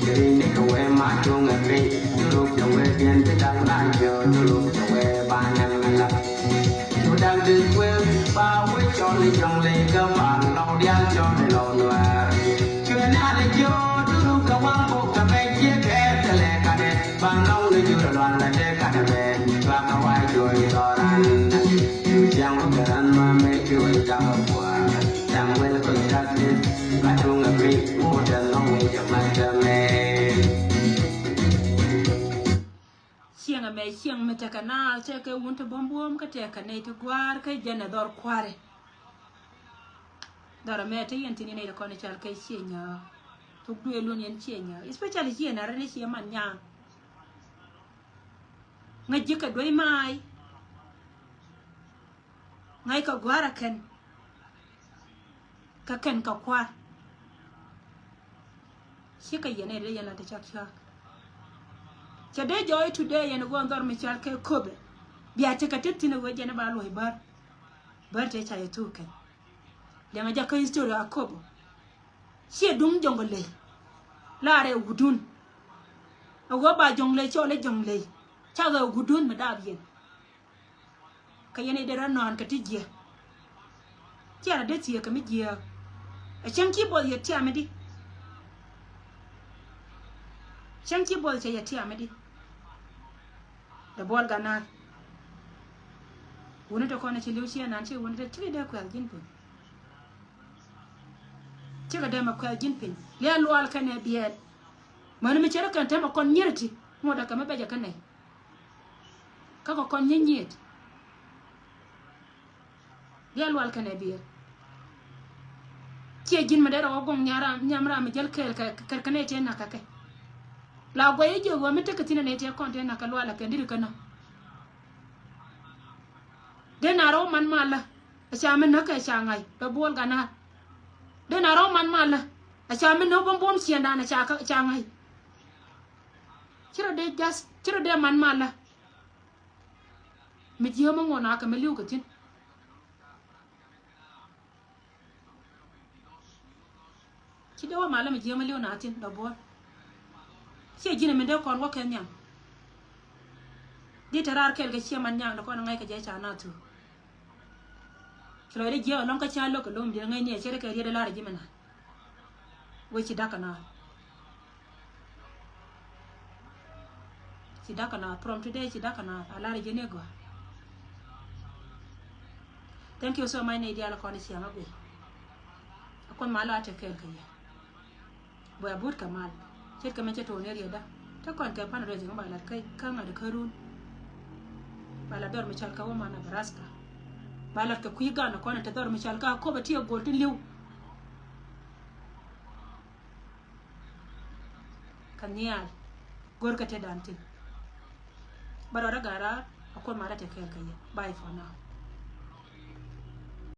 Cɛ ri̱c ni kɛ wee ma cuŋ ɛ piny. Cu ruk cɛ wee diɛn ti da̱k na jiö cu ruk cɛ wee ba nɛm mi la. Cu da̱k di kuëë ba wee cɔl i̱ jɔ̱ŋ ley kä ba lɔw diaal cɔl i̱ lɔw nuäär. Cuɛ naan i̱ jiö duru kɛ waŋ bok kɛ mɛ jiɛ kɛ thilɛ kanɛ ba lɔw ni jurɛ luan la dee kanɛ mɛ. Cua kɛ wa̱a̱ cuɛ i̱ dhɔran. Cu jiaŋ wä kɛ ran ma mɛ cuɛ i̱ da̱k kuäär. Da̱ŋ wel kɛ i̱ da̱k di ba tuŋ ɛ piny wut ɛ lɔw i̱ jɛ mat kɛ mɛ. Cieŋ ɛmɛ cieŋ mi tekɛ naath, tekɛ wun ti buɔ̱m buɔ̱m kä tekɛ nɛy ti gua̱a̱r kä jɛn ɛ dhɔr kua̱ri. Dhɔr ɛmɛ te yɛn thi̱n yɛn nɛy ti kɔn i̱ cal kɛ cieŋ ɛ thuk duëël wun yɛn cieŋ ɛ, especially cieŋ ɛ ren i̱ cieŋ man nyaŋ. Ŋäc ji̱ kɛ duec ma̱a̱y. Ŋa̱c kɛ gua̱a̱r ɛ kɛn. Kä kɛn kɛ kua̱r. Cikɛ yɛn ɛ dee yɛn la te cak cak. Cɛ dee jɔɔc today yɛn guɔn dhɔr mi cal kɛ Akobo. Bia tekɛ te thi̱n ɛ wee jɛn ɛ ba luɔ̱c bär. Bär te ca yɛ thuk kɛn. Liɛŋɛ jakä history Akobo. Ciɛ duŋ jɔŋ ley. Laarɛ wudun. Ɛ wee ba jɔŋ ley cɔl i̱ jɔŋ ley. Cakɛ wudun mi daap yɛn. Kä yɛn i̱ derɛ nɔ̱a̱n kä ti jiɛ. Ciɛ rɔ dee thieekä mi jiɛ. Ɛ cäŋ ci buɔth yɛ tiam i̱di. Cäŋ ci buɔth cɛ yɛ tiam i̱di. Dee buɔl ganar. Wuni te kɔn ci li̱w ciɛ nan ci wuni te ti dee kuɛth ji̱n piny. Cikɛ dee mɛ kuɛth ji̱n piny liɛl lual kɛnɛ biɛɛl. Mäni mi cɛ rɔ kɛn te mɛ kɔn nyiri ti ŋuɔ̱t dee kɛ mɛ bɛcɛ kɛ nɛy. Kä kɛ kɔn nyieth nyieth. Diaal lual kɛnɛ biɛɛr. Ciɛ ji̱n mi dee rɔ wä guɔ̱ŋ nyam ram, nyam ram mi jäl kɛɛl kɛ kɛ kɛ nɛy tëë nak kɛ kɛ. La guɛy i̱ jiök ɣöö mi tekɛ thi̱n ɛ nɛy tëë kɔn tëë nak kɛ lual ɛ kɛn di̱t kɛ nɔ. Dee na rɔ wä man malä ɛ ca mi näk kɛ ca ŋa̱c bɛ buɔl ganar. Dee na rɔ wä man malä ɛ ca mi näk buɔm buɔm ciɛɛndan ɛ ca ca ŋa̱c. Ci rɔ dee jath, ci rɔ dee man malä. Mi jiääk mi ŋuɔ̱n a kɛ mi li̱w kɛ thi̱n. Ci dee wä malä mi jiääk mi li̱w na thi̱n dɔ buɔ̱ɔ̱r. Ciɛ ji̱n mi dee kɔn wä kɛ nhiam. Di te raar kɛl kɛ ciɛ man nyaŋ dee kɔn ŋa̱c kɛ jɛ ca na thuk. Ci lɔcdä jiääk ɛlɔ̱ŋ kä cä lo̱k kɛ lo̱m diɛn ŋäcni ɛ ce̱tkɛ riet ɛ lar ɛ ji̱ mi na. Wec ci da̱k kɛ naath. Ci da̱k kɛ naath. From today ci da̱k kɛ naath. A lar ɛ ji̱ ni gɔaa. Thank you so much nɛy diaal kɔn ciaŋ a guiy. A kuoth mal a te kɛɛl kɛ yɛ. Bɛ a but kɛ mal. Ce̱tkɛ mɛ cɛ to̱o̱n area da. Te kɔn kɛ pan rɛy ji̱ ŋä ba lat kä ŋa̱t kä run. Ba lat dhɔr mi cal kä Omaha, Nebraska. Ba lat kɛ kui̱ gan kɔn te dhɔr mi cal kä Akobo ti a gol ti li̱w. Kä nhial. Gör kɛ te dan thi̱n. Ba rɔɔdä ga̱raar a kuoth mal a te kɛɛl kɛ yɛ. Bye for now.